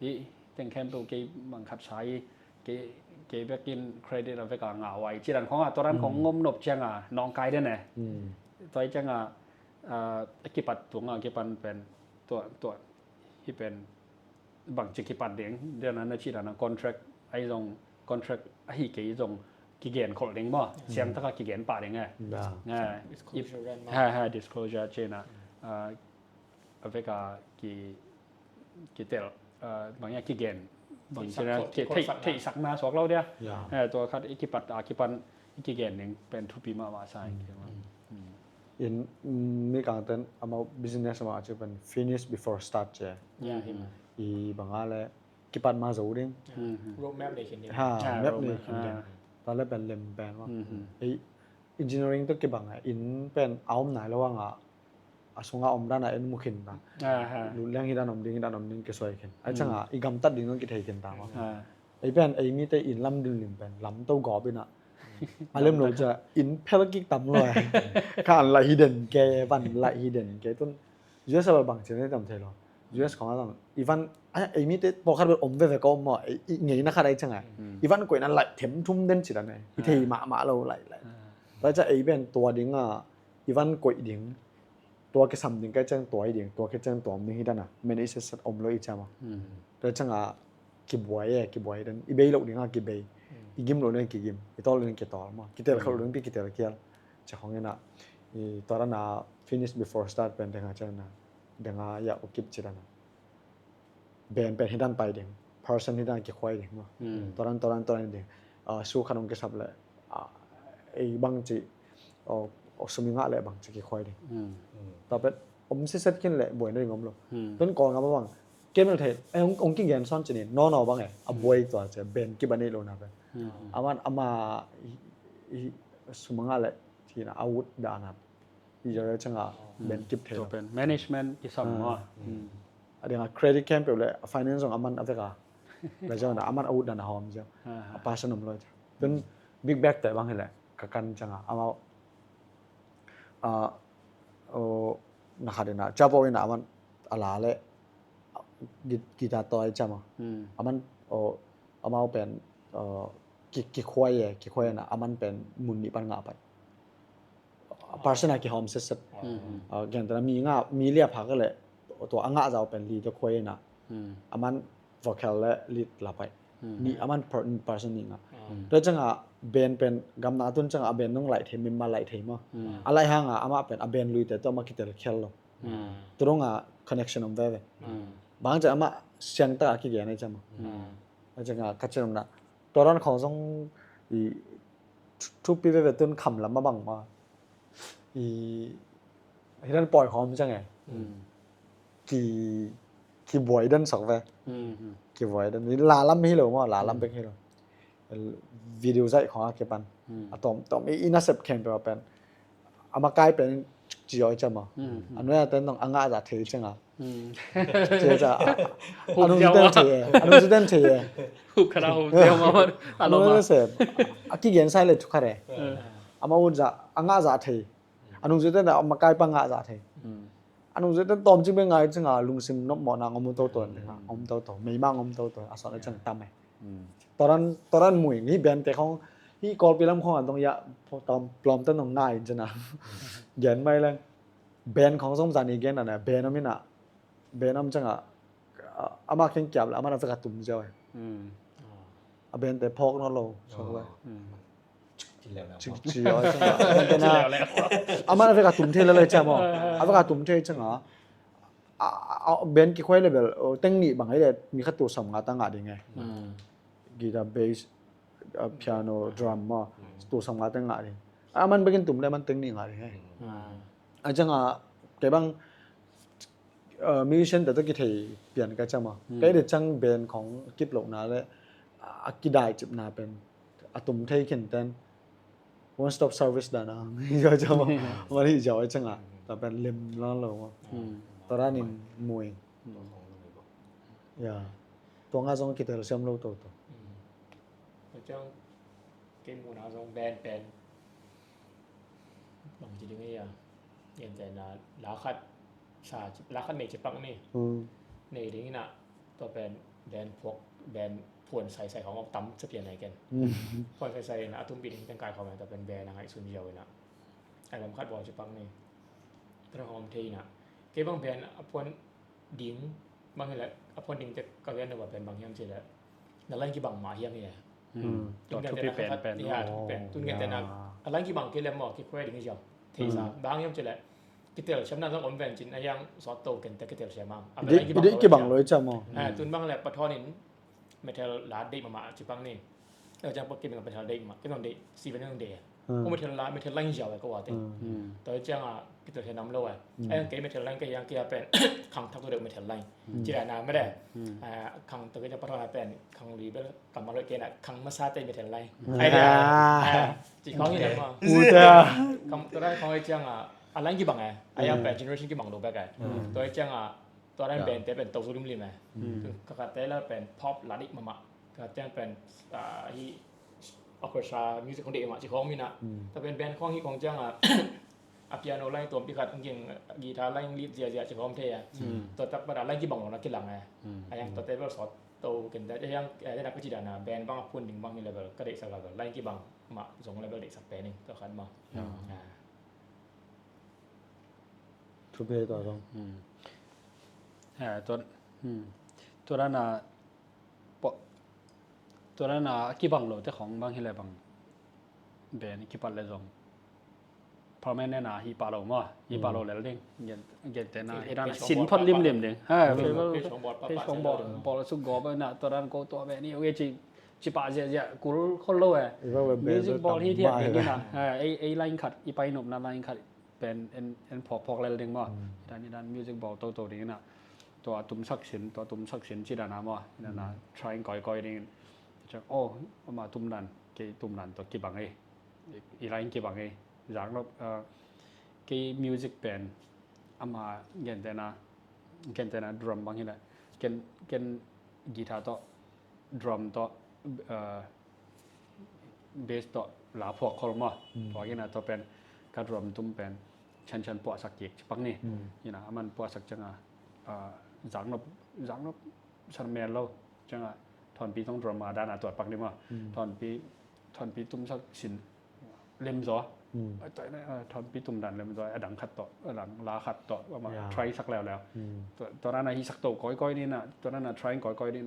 Hi teng khempeuh kei mangkhat sa hi, kei kei bekin credit a vek a ngah huai ci dan khong a, tua dan khong ngom nop ciang a nawngkai den e. Tua hi ciang a, a kipat tung a kipan pen tua, tua hi pen bangci kipat ding den a na ci dan a contract ahi zong, contract ahi kei zong kigen khol ding maw, siang taka kigen pah ding e. Disclosure dan maw. Ha, ha, disclosure ci na. A vek a ki, kitel, bang ia kigen, bang ci na, theihsakna suak lo dia. Tua khat i kipat a kipan i kigen ding pen thupi mahmah sa in. Mikang ten amau business mah ci pen finish before start ci. I bang a le kipat ma zo ding. Roadmap nei khin ding. Ha, map nei khin ding. Tua le pen lem pen mah. Ei engineering tawh kibang a inn pen a om nai lo ang a, a sungah om dan a en mu khin ta. Lut leng hi dan om ding, hi dan om ding kisuai khin. Ai cang a i gamtat ding dong kithei khin ta mah. Ei pen ei mite inn lam din lim pen lamto gawp in a, a lem lo ca inn phel kik tam lo ai. Ka an laih hi den ke, van laih hi den ke tun. U S a bang cin tam thei lo. U S khong a zong ivan ei mite pawlkhat bel om veve ka om maw, i ngeina khat ai cang a ivan koihna laih them thum den ci dan e. I thei mahmah lo laih laih. Tua ca ei pen tua ding a ivan koih ding, tua kisam ding kai cang tua i ding, tua kai cang tua om ding hi dan a men i setsat om lo i cam a. Tua cang a kibuai e, kibuai den i bei loh ding a kibei, i gim loh ding kigim, i tawl ding kitawl maw, kitel khalh loh ding pi kitel kial. Ca khong in a, i tua dan a finish before start pen deng a cang na, deng a ia ukip ci dan a. Ben pen hi dan pai ding, person hi dan kikhuai ding maw. Tua dan, tua dan, tua dan ding. Su khat ong kisap le ei bang ci sum i ngah le bang ci kikhuai ding. Tua pen om siset khin le buai na ding om lo. Tun kawl ngam a bang kei mel thei ei ong kigen sawn ci ni, no no bang e a buai tua ci ben kip a nei lo na pen. Aman ama sum a ngah le ci na a ut dan a. I jawh cang a ben kip thei lo. Pen management kisam maw. A ding a credit khempeuh le a finance zong aman a vek a. La zong na aman a ut dan a hawm zong a person om lo. Tun big bag te bang hi le ka kan cang a amau a na khat in a chapo in a aman a la le guitar toy cam a. Aman amau pen kikhuai e, kikhuai in a aman pen mun nih pan ngah pai. Person a kihawm setset. Gentena mi nga, mi lia phak le tua a ngah zau pen lead a khuai in a. Aman vocal le lead la pai. Ni aman person ni nga. Tua cang a ben pen gamna tun cang a ben nong laih thei, mimma laih thei maw. A laih hang a amah pen a ben lui te tua ma kitel khial lo. Tua dong a connection om veve. Bang cang amah siang tak a kigen ai cam a. Tua cang a ka cin om na. Tua dan khong zong i thupi veve tun kham lam a bang ma. I hi dan pawi khawm cang e. Ki, kibuai dan sak ve. Kibuai dan. La lam hi lo maw, la lam bek hi lo. Video zaih khong a kipan. A tom, tom i, i nasep khempeuh a pen. A makai pen ci oi cam a. A nuai a ten tong a ngah zah thei cang a. Ci ca a nung zuten thei e, a nung zuten thei e. Hup khat a hum teu ma. A nung zuten thei e. A kigen sai le thu khat e. A ma ut zah a ngah zah thei. A nung zuten a makai pa ngah zah thei. A nung zuten tom cing bek ngai cing a lungsim nop mawh na ngom toto, ngom toto, meima ngom toto a son a cang tam e. Toran, toran mui ni ben te khong hi Kawlpi lam khong a dong ia tom plom ten nong nai cin a. Gen mai leng. Ben khong zong zani gen a na ben om in a. Ben om cang a, a, ama keng kiap le ama na vek a tum ziau e. A ben te phawk no lo sok le. Ci le na. Ci, ci a cang a. Ama na vek a tum thei le le cang a. A vek a tum thei cang a. A, a, a ben kikhuai le bel teng nih bang ai le mi khat tu sam nga ta nga ding e. Guitar, bass, piano, drum ma tu sam nga ta nga ding. A man bekin tum le man teng nih nga ding e. A cang a kei bang musician te to kithei pian ka cam a. Kei de cang ben khong kip lo na le a kidai cip na pen a tum thei khin ten one stop service dan a. Yo cam a. Mari jaw cang a. Ta pen lem lang lo ma. Ta ran in mui. Ya. Tua nga zong kitel siam lo to to. Cang kei muna zong ben pen bang ci ding ia. Ian te na la khat sa la khat nei ci pak ni. Nei ding ina tua pen ben phuak ben phuan saisai khawng a tam capian ai ken. Phuan saisai in a tumpi ding teng kai khawng a ta pen band a ngaihsun ziau in a album khat bawl ci pak ni. Tua khawng om thei in a kei bang band a phuan ding bang hi leh a phuan ding tek ka gen lo bang pen bang hiam ci leh na line kibang mah hiam hi a. Tua thupi pen pen. Ya, thupi pen. Tun gen te na a line kibang kei leh maw kikhuai ding hi ziau. Thei sa bang hiam ci leh kitel siam na zong om ven cin a hiang sawt to ken te kitel siam a. A pen line kibang lo i ciam maw. Tun bang leh pathawn in metal la deih mahmah ci pang ni. Tua ciang pawh kei beng metal deih mahmah, kei zong deih, Steven zong deih a. Ko metal la, metal line ziau a ko wa te. Tua ciang a kitel hian om lo a. A yang kei metal line kei yang kei a pen khang thak tu deuh metal line. Ci la na mede. Khang tua kei ciang pathawn a pen khang lui bel kammal lo kei na khang masa te metal line. Ai dia. Ci khawng hi na ma. Tua line khawng hi ciang a, a line kibang a. A yang pen generation kibang lo bek a. Tua ciang a Tua dan pen te pen to su limlim e. Ka khat te la pen pop la dik mahmah. Ka khat te pen hi orchestra music khong dik mahmah ci khong mina. Tua pen band khong hi khong ciang a, a piano line tuampi khat, guitar line lead ziazia ci khong thei a. Tua tak pada line kibang lo na kilang e. A yang tua te bel sawt to ken te a yang, a yang ka ci dan a band bang a phun ding bang hi level ka deihsak level line kibang mah zong level deihsak pen ing tua khat mah. Thupi tua zong. Tua tua dan a tua dan a kibang lo te khong bang hi le bang band kipat le zong permanent a hi pah lo maw, hi pah lo lel ding. Gen te na hi dan a sin phot limlim ding. Page hong bawl suk gawp na tua dan ko tua band hi ong e ci ci pah ziazia kul khol lo e. Music bawl hi thiat ding hi na. Ei line khat i painopna line khat pen en, en phawkphawk lel ding maw. Hi dan hi dan music bawl toto ding hi na. Tua tumsak sin, tua tumsak sin ci dan a maw. Hi dan a trying kawikawi ding. Ciang oh ama tum dan, kei tum dan tua kibang ei. I line kibang ei. Zak nop kei music pen ama gen te na, gen te na drum bang hi le ken, ken guitar tawh drum tawh bass tawh la phuak khol maw. Tua kina tua pen ka drum tum pen chanchan puahsak kik ci pak ni. Ina aman puahsak ciang a zaknop, zaknop san mel lo ciang a thawnpi tong drum a dan a tuat pak ni maw. Thawnpi, thawnpi tumsak sin lemzaw. Thawnpi tum dan lemzaw a dang khat tawh, a dang la khat tawh ama try sak leuleu. Tua dan a hi sak to kawikawi ni na, tua dan a try kawikawi ni.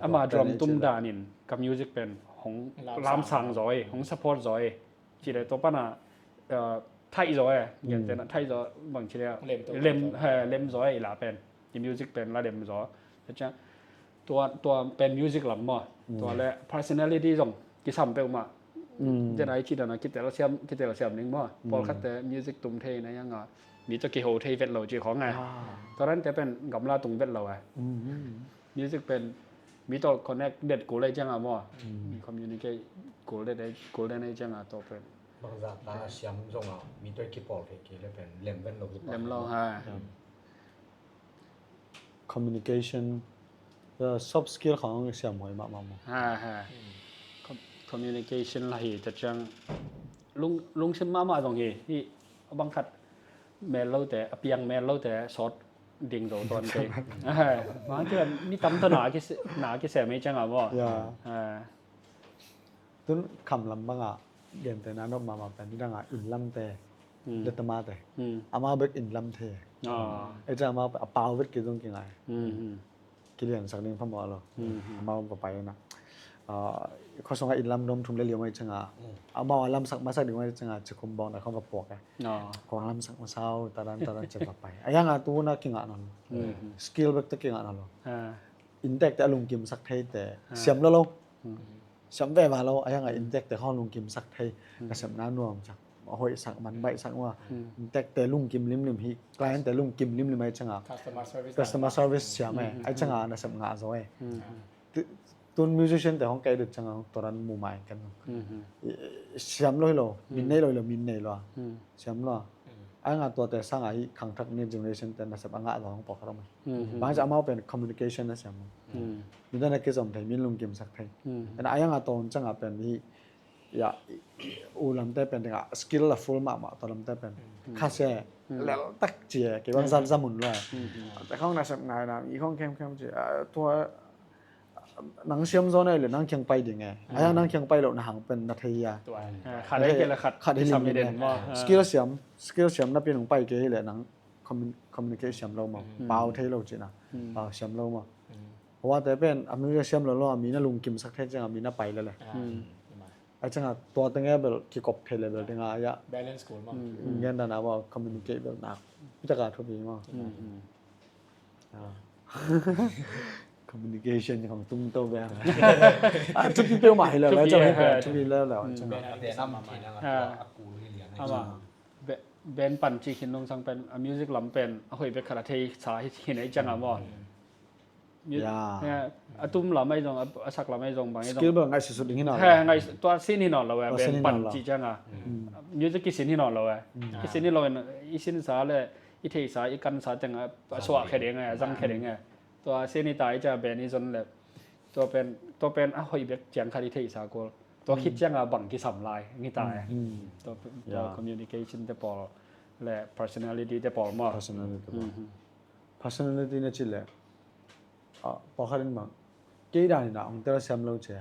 Ama drum tum dan in ka music pen hong lamsang zaw ei, hong support zaw ei. Ci le tua pan a thaih zaw ei, gen te na thaih zaw bang ci le lem, lem zaw ei la pen. I music pen la lem zaw. Tua, tua pen music lam maw. Tua le personality zong kisam peuhmah. Tena i ci dan a kitel siam, kitel siam ning maw. Pawlkhat te music tum thei na yang a mi tawh kiho thei vet lo ci khong a. Tua dan te pen gamla tung vet lo a. Music pen mi tawh connect det kul ei ciang a maw. Communicate kul det, kul det ei ciang a tua pen. Bangzah ta siam zong a mi tawh kipawl thei kei le pen lem vet lo. Lem lo ha. Communication, soft skill khong siam hoi mahmah maw. Ha ha. Communication la hi ta ciang lungsim mahmah zong hi. Hi a bang khat mel lote, a piang mel lote sawt ding zo tuan kei. Mah cian mi tam tawh na kisem ei ciang a maw. Tun kham lam bangah gente na nop mahmah pen nidangah inn lamte, letama te, amau bek inn lam thei. Ei ciang amau a pau vet kei zong kingai. Kiliansak ding phamawh lo. Amau va pai na, khuasungah inn lam dom thum le liam ei ciangah amau a lamsak masak ding ei ciangah cikhum bawng na khong va puak e. Kong lamsak masa uh tadan tadan cian va pai. A yangah tu na kingah na lo. Skill bek te kingah na lo. Inntekte a lungkimsak theite siam lo lo. Siam veva lo, a yangah inntekte khong lungkimsak thei. Nasepna nuamsak, a hoihsak, man baihsak uh a inntekte lungkim limlim hi, clientte lungkim limlim ai ciangah customer service siam ai, ai ciangah nasep ngah zaw ai. Tun musician te hong kei dut ciangah tua dan mumai kan siam lo hi lo, min nei lo hi lo, min nei lo a siam lo a. Ai nga tuate sangah hi khangthak ni generation te nasep a ngah zaw hong pawk a rom ai. Bang ciah amau pen communication na siam. Midang na kizom thei, min lungkimsak thei. Ena ai nga tawh hun ciangah pen hi ya, u lamte pen dingah skill a full mahmah, tua lamte pen khasia leltak cia kei bang zat zamun lua. Te khong nasep ngaina mi khong khemkhem cia tua nang siam zaw na hi leh nang kiang pai ding e. Ahi hang nang kiang pai loh na hang pen na thei a. Khat hi kei leh khat kisam hi den maw? Skill siam, skill siam napi nung pai kei hi leh nang communicate siam lo maw? Pau thei lo cihna. Pau siam lo maw? Huate pen a music siam lo lo a mi na lungkimsak thei ciang a mi na pai lele. Ahi ciang a tua teng e bel kikop thei le bel ding a, ahi a. Balance kul maw? Gen dan a maw, communicate bel nak. Pi tak a thupi maw? Communication kong tung to bel. Thupi peuhmah hi lele. Thupi lele. Band pan cih khin nungsang pen a music lam pen a hoih bek khat a thei sa hi, hi nei ciang a maw? A tum lam ahi zong, a sak lam ahi zong bang ahi zong. Skill bel ngaihsutsut ding hi nawn lo. Tua sin hi nawn lo e, band pan cih ciang a. Music kisin hi nawn lo e. Kisin hi lo in i sinsa le i theisa i kansa teng a suah khe ding e, a zang khe ding e. Tua sin hi ta i ciang a band i zon le. Tua pen, tua pen a hoih bek ciang khat i theisa kul. Tua khit ciang a bang kisam lai ngi ta e. Tua communication te pawl le personality te pawl maw? Personality na cih leh pawlkhat in bang kei dan in a hong telsiam lo ci.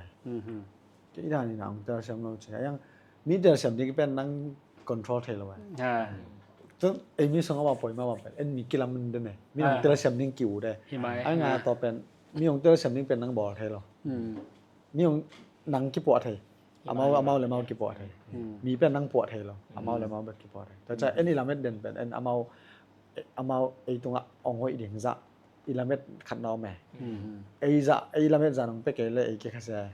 Kei dan in a hong telsiam lo ci. Ahi hang mi telsiam ding pen nang control thei lo e. Ei mi sung a mah poi mah mah pen en mi kilam den e. Mi hong telsiam ding ki-ut e. Ahi hang a tua pen mi hong telsiam ding pen nang bawl thei lo. Mi hong nang kipuah thei. Amau, amau le amau kipuah thei. Mi pen nang puah thei lo. Amau le amau bek kipuah thei. Tua ciang en i lamet den pen en amau, amau ei tungah hong hoih ding zah i lamet khat na om e. Ei zah, ei lamet zah nong pia kei le ei kikhasia e.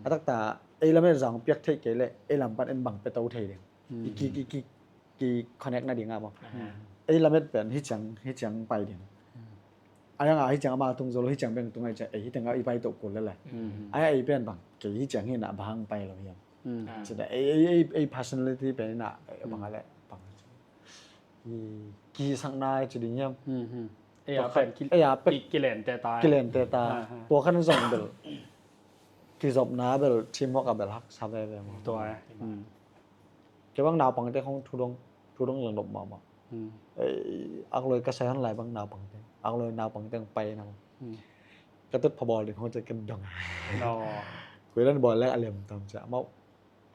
A takta ei lamet zah nong piak theih kei le ei lam pan en bang pia to thei ding. I ki, i ki, ki connect na ding a maw? Ei lamet pen hi ciang, hi ciang pai ding. Ahi hang a hi ciang ama tung zo lo, hi ciang beng tung ahi ciang ei hi teng a i pai to kul lele. Ahi a ei pen bang kei hi ciang hi na bang hang pai lo hiam? Ci da ei, ei, ei, ei personality pen i na bang a le bang. Kisakna ci ding hiam? Ei a pen ki, ei a pen ki, kilente ta. Kilente ta. Tua khan zong bel kizopna bel teamwork a bel haksa veve maw? Tua e. Kei bang naupangte khong thu dong, thu dong leng nop mahmah. Ei, akloi ka sai hon lai bang naupangte, akloi naupangte hong pai na maw? Ka tut pha bawl ding khong ci ken dong. Koi dan bawl lek a lem tam ci amau.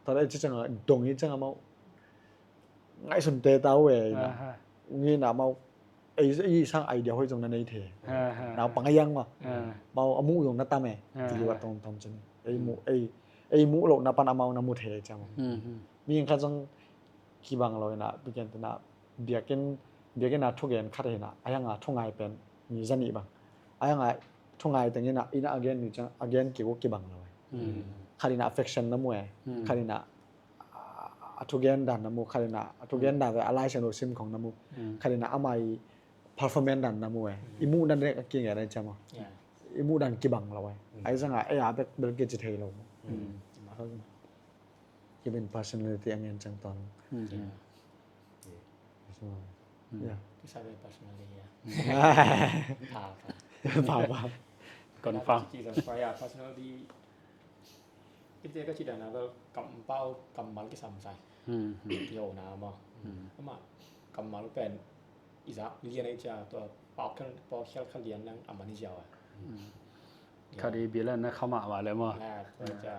Tua dai ci ciang a dong hi ciang amau ngaihsun te ta uh e. Ngi na amau ei, ei sang idea hoih zong na nei thei. Naupang a yang maw? Amau a muh zong na tam e. Tili wat tong tam cin. Ei muh, ei, ei muh loh na pan amau na mu thei ciang maw? Mi khat zong kibang lo ina, bikin tina, biakin, biakin a thugen khat hi na, ahi hang a thungai pen mi zanih bang. Ahi hang a thungai teng ina, ina a gen ni ciang, a gen kik uh kibang lo e. Khat ina affection na mu e. Khat ina a thugen dan na mu, khat ina a thugen dan ve a Lai Siangtho sim khong na mu. Khat ina ama i performance dan na mu e. I muh dan dek a kinge na i ciang maw? I muh dan kibang lo e. Ahi zong a, ei a bek bel kici thei lo maw? Kibin personality a ngen ciang ton. Kisa ve personality ya. Papa. Confirm. Personality. Ite ka ci dan a bel kampau, kammal kisam sai. Yo na maw? Ama kammal pen i zak lian a i cia tua pau khel, pau khel kha lian nang a man i cia wa. Khat i bilan na kha mah mah le maw? Tua cia.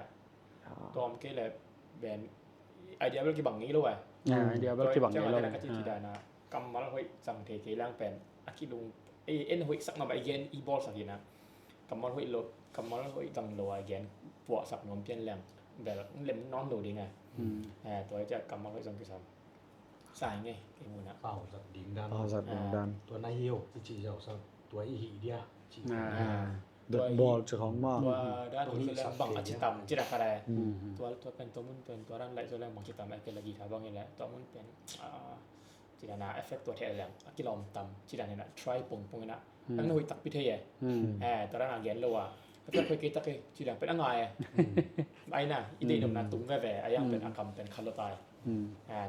Tua om kei le ben idea bel kibang ngei lo wa. Idea bel kibang ngei lo. Ka ci ci dan a kammal hoih zang thei kei lang pen a kilung, ei, en hoih sak mah mah i gen i bawl sak hi na. Kammal hoih lo, kammal hoih zang lo a i gen puah sak nuam pian leng bel lem nawn lo ding a. Tua i cia kammal hoih zang kisam. Sai ngei, kei muna. Pau zat ding dan. Pau zat ding dan. Tua na hi ho, ci ci zau sang. Tua i hi dia. Ci. Dot ball ci khong ma. Tua dan tua hi sak bang a ci tam, ci da ka dai. Tua, tua pen tua mun pen tua dan lai tua lai bang ci tam, a ke lagi tha bang i le. Tua mun pen, ah, ci da na effect tua the leng. A kilawm tam, ci da na try pong pong na. Ang na hoih takpi thei e. Tua dan a gen lo a. Ka hoih kei tak e, ci da pen a ngai e. Ai na, i deih nopna tung veve, a yang pen a kam pen kha lo tai.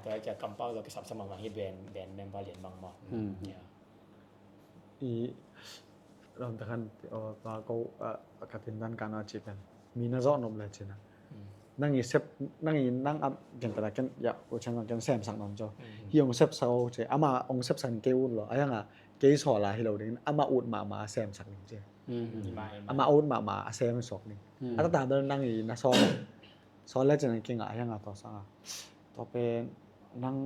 Tua i cia kampau lo kisam sam mang hi ben, ben member lian mang maw. I lam ta khan, tua ko, ka tin dan ka na ci pen. Mi na zawh nop le ci na. Nang i sep, nang i nang am, ken pen a ken, ya, ko chan ken sem sak nop zo. Hi ong sep sa o ci, ama ong sep sak kei un lo. A yang a, kei sawla hi lo dingin amah ut mahmah a semsak ding ci. Amah ut mahmah a semsak ding. A tata bel nang i na sawl, sawl le cin a kingah hiang a tawh sanga. Tua pen nang,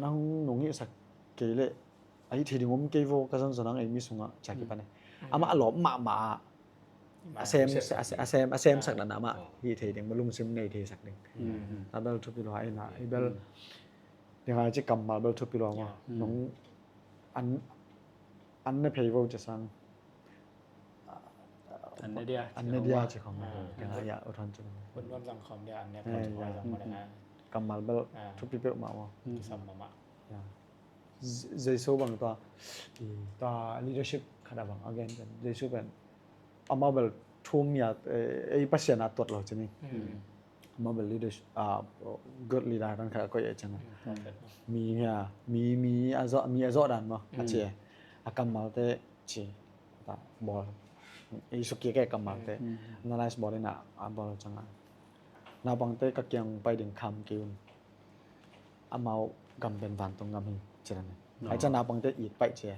nang nong hihsak kei leh a hih thei ding om kei vo, ka zon zon nang ei mi sungah ci a kipan e. Amah a lawp mahmah a a sem, a sem, a semsak dan amah hih thei ding, ma lungsim nei theisak ding. A bel thupi lua ina, i bel dinga ci kammal bel thupi lua maw. Nong an, an ne phei vo ci sang. An ne dia, an ne dia ci khong. Dinga ya u thon ci khong. Hun nuam zang khom dia, an ne phei vo zang khom dia. Kammal bel thupi peuh mah maw. Kisam mahmah. Jesu bang tua, tua leadership khat a bang again kan. Jesu pen amau bel thum ya, ei Pasian a tuat lo cini. Amau bel leadership, good leader dan khat a koih e cina. Mi hia, mi, mi a zawh, mi a zawh dan maw a ci e. A kammalte ci ta bawl. Ei sukik e kammalte analyze bawl ina a bawl canga. Naupangte ka kiang pai ding kham kei un. Amau gam pen vantung gam hi ci dan e. Ai cang naupangte it paih ci e.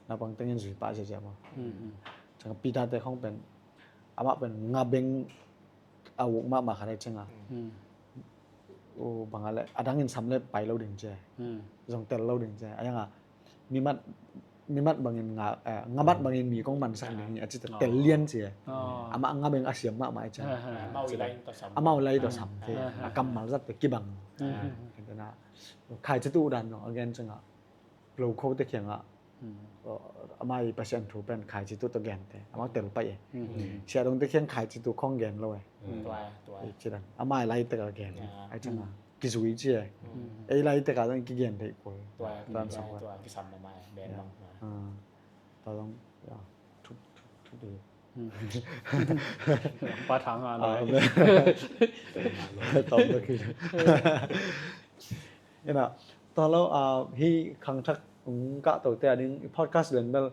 Naupangte ngin zui pah ci e ci a maw. Cang Peter te khong pen amah pen nga beng a uk mahmah khat ai canga. Bang a le a dangin sam le pai lo ding ci e. Zong tel lo ding ci e. A yanga mimat, mimat bangin nga, eh, ngamat bangin mi kong mansak ding hi a ci ta tel lian ci e. Amah nga beng a siam mahmah i cang. Amau lai tawh sam te a kammal zat te kibang. Khaici tu dan dong again canga lo kho te kiangah amah i Pasian thu pen khaici tu tawh gen te amau tel paih e. Siah dong te kiang khaici tu khong gen lo e. Ci dan amah i lai tek a gen ai canga. Kizui ci e. Ei lai teka zong kigen theih kul. Tua kisam mah mai ben bang. Tua zong ya. Thup thup thup dei. Pa thang a lai. Tom da ki. Ina tua lo a hi khang thak ung ka to te a ding podcast len bel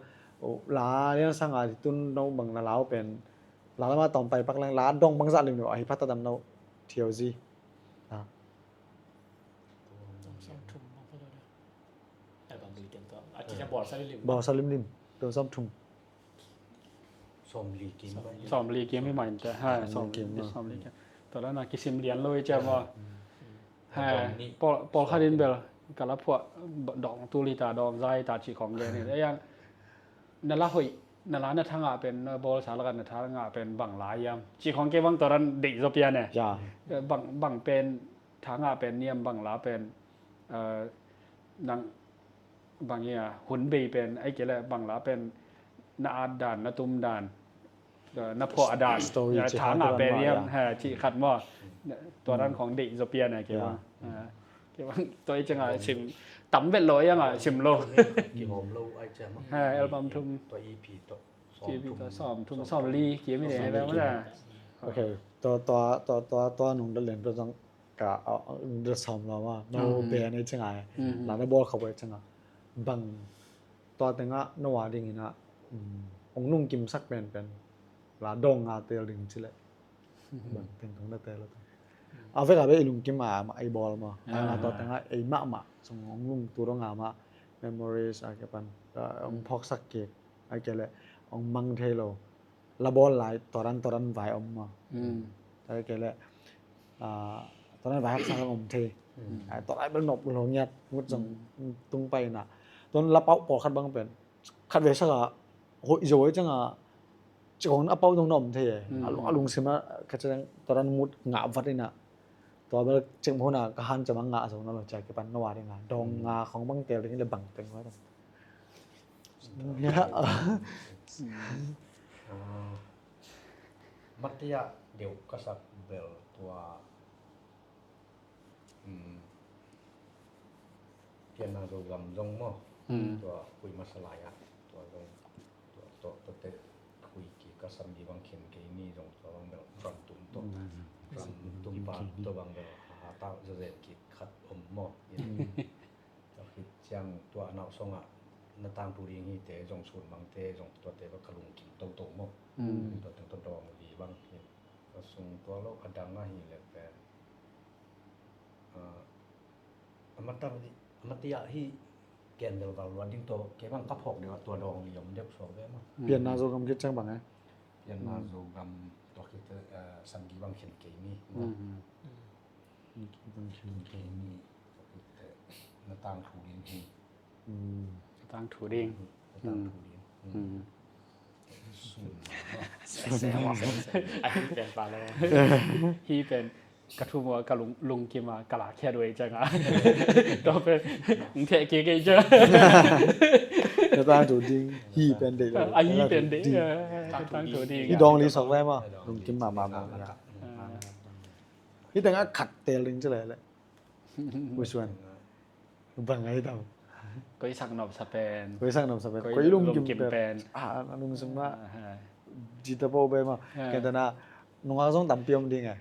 la lian sang a tun no bang na lau pen la lama tom pai pak leng la dong bang za lim lo a hi phat ta dam no. T O Z. Bawlsa limlim. Tua sawm thum. Sawmli kim hi mai te. Hai, sawmli kim. Tua la na kisim lian lo i cia maw. Hai, pawlkhat in bel ka la phuah dawng tul hi ta, dawng za hi ta cih khawng gen hi. Ei a na la hoih, na la na thangah pen, na bawlsa lakah na thangah pen bang la hiam cih khawng kei bang tua dan deih zaw pian e. Bang, bang pen thangah pen niam bang la pen, eh, nang bang hi a hun bei pen ai kei leh bang la pen na at dan, na tum dan, eh, na phuah dan, thangah pen niam cih khat maw. Tua dan khawng deih zaw pian e kei bang. Kei bang tua i ciangah sim tam vet lo, i ciangah sim lo. Kihawm lo ai ciang maw. Album thum. Tua E P tua sawm thum, sawmli kim hi dei. Ok. Tua, tua, tua, tua, tua nung da len tua zong ka, ah, da sawm lo ma. No ben ai ciangah. La na bawl khawh ai ciangah. Bang tua tengah no a dingin ah, um, ong lungkimsak penpen la dawng nga tel ding ci leh. Bang teng tung na tel lo. A vek a vek i lungkim a, a i bawl maw. A nga tua tengah ei mahmah sung ong lungtu dong a mah memories a kipan, ah, ong phawksak kik. Ai kei leh ong mang thei lo. La bawl lai tua dan tua dan vai om maw. Ai kei leh, ah, tua dan vai haksa zong om thei. Ai tua lai bel nop lo ngiat ngut zong tung pai na. Tuan la pauh pawlkhat bang pen khat vei sak a hoih zo ai ciangah ci kong a pauh zong na om thei e. A lung, a lungsim a khat ciang tua dan mut ngah vat ina. Tua bel cik huna ka han cam a ngah zo na lo cia kipan na wa ding a dawng nga khong bang tel ding le bang teng wa ding. Matia deuh ka sak bel tua, um, pianna Zogam zong maw. Tua khui masa lai ah tua zong tua, tua, tua te khui ki ka sam di bang khin kei ni zong tua bang bel ram tum tua. Ram tum pa tua bang bel ha ta zazen ki khat om maw. Tua khit ciang tua a nauh songah na tangthu ding hite zong sunmangte zong tuate va ka lungkim toto maw. Tua teng tua dawng li bang hi. Ka sung tua lo a dang ahi le pen, ah, a mata, a mati ah hi Ken bel val luat ding tawh kei bang ka phawk deuh a tua dawng li om deuh suak ve maw. Pianna Zogam khit ciang bang e? Pianna Zogam tua khit, eh, Sangi bang khen kei mi. Bang khen kei mi tua khit, eh, na tangthu ding hi. Na tangthu ding. Na tangthu ding. Sun. Ahi pen pa lo. Hi pen ka thu mua ka lung, lungkim a ka la khiat uh ei ciang a. Tua pen hong theh kik ei ciang. Ka tangthu ding. Hi pen deih lo. A hi pen deih. Ka tangthu ding. Hi dawng li sok ve maw. Lungkim mahmah maw. Hi teng a khat teel ding ci leh leh. Which one? Bang ai tam. Koi sak nop sa pen. Koi sak nop sa pen. Koi lungkim pen. Ah, lungsim mah. Jita po be mah. Kentana nungak zong tampi om ding ai.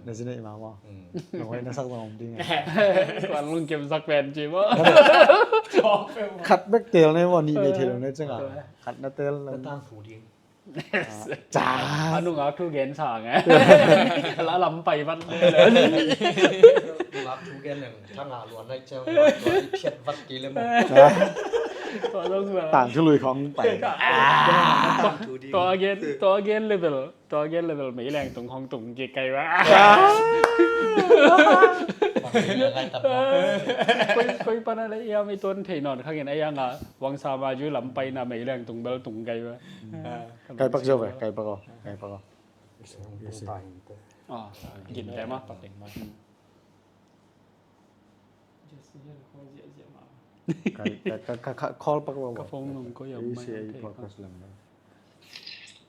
Na zin ei mah mah. Nungak na sak zong om ding ai. Kuan lungkim sak pen ci mah. Khat bek teel ne mah, nih nei thei lo ne ciang a. Khat na teel. Na tangthu ding. Ca. A nungak thu gen sang e. La lam pai vat. Nungak thu gen leng thanga luan nai ciang luan phiat vat kei le maw. Tangthu lui khong pai. Tua gen, tua gen level, tua gen level mei leng tung khong tung kik kai va. Koi, koi pana le iam i tuan thei non kha gen ai anga. Wang sa ma ju lam pai na mei leng tung bel tung kai va. Kai pak zo ve, kai pak o, kai pak o. Tung ta in te. Ah, gin te ma. Kai, ka, ka, ka, ka call pak lo. Ka phone nung ko yam mai. Podcast lang.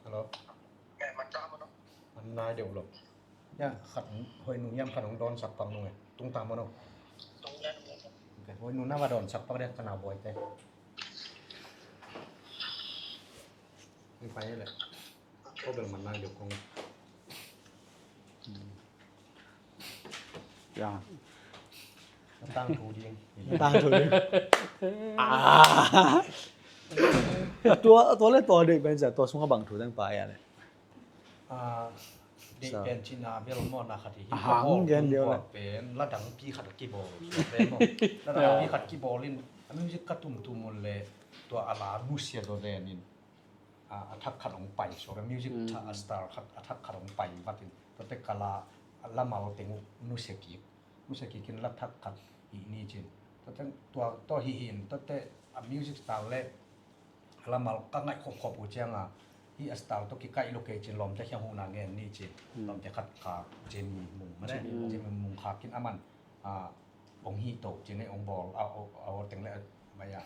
Hello. Man nai deuh lo. Ya, khat hoih nu hiam khat hong dawnsak pak nung e. Tung ta maw no? Hoih nu na va dawnsak pak dek ka na buai te. Hong pai le. Ko bel man nai deuh kong. Ya. Tangthu ding. Tangthu ding. Ah. Tua, tua le tua deuh pen sia, tua sunga bang thu teng pai a le. Ah, deih pen cina bel mawhna khat hi. Ahang gen deuh le. Pen la dangpi khat a kibawl. Pen maw. La dangpi khat kibawl in, a music ka tumtum un le tua a la nusia zaw zen in. A, a thak khat hong pai suak. A music a star khat, a thak khat hong pai vat in. Tua te ka la, a la mal teng uh nusia kik. Nusia kik in la thak khat hih ni cin. Tua te tua, tua hih hi in, tua te a music star le a la mal ka ngaih khopkhop uh ciang a, hih a star tawh kikaih lo kei cin lawmte khiang huhna ngen ni cin. Lawmte khat khak Jemmy Mung mane. Jemmy Mung khak in a man, a, hong hih to cin ei hong bawl, a, a, a, teng le a, mai a,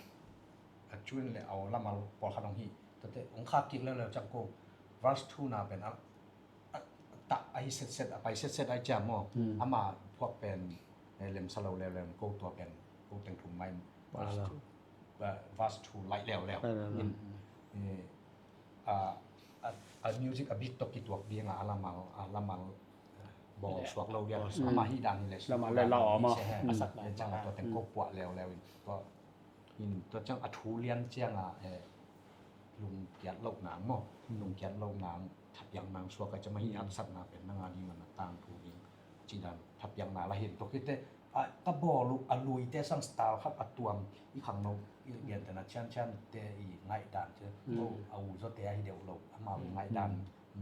a cun le a, la mal pawlkhat hong hih. Tua te hong khak kik leuleu ciang ko verse two na pen a, a, a tak a hi setset, a pai setset a hi ciam maw. Ama phuak pen, eh, lemsa lo leuleu, ko tua pen, ko teng thum mai. Verse two, eh, verse two laih leuleu. Laih leuleu. In, eh, a, a, a music a beat tawh kituak ding a, a la mal, a la mal, eh, bawl suak lo dia. Ama hih dan hi le. La mal le la om a. A sak le ciang a tua teng ko puah leuleu in. Tua in tua ciang a thu lian ciang a, eh, lungkiat loh nang maw. Lungkiat loh nang, thapiak nang suak a ciang a hih haksatna pen nang a ding a na tangthu ding. Ci dan thapiakna la hin tua khit te, a, ka bawl uh a luite sang style khat a tuam i khangno i gentehna Ciancian te i ngaihdan te. Ko a u zawte a hi deuh lo, amau ngaihdan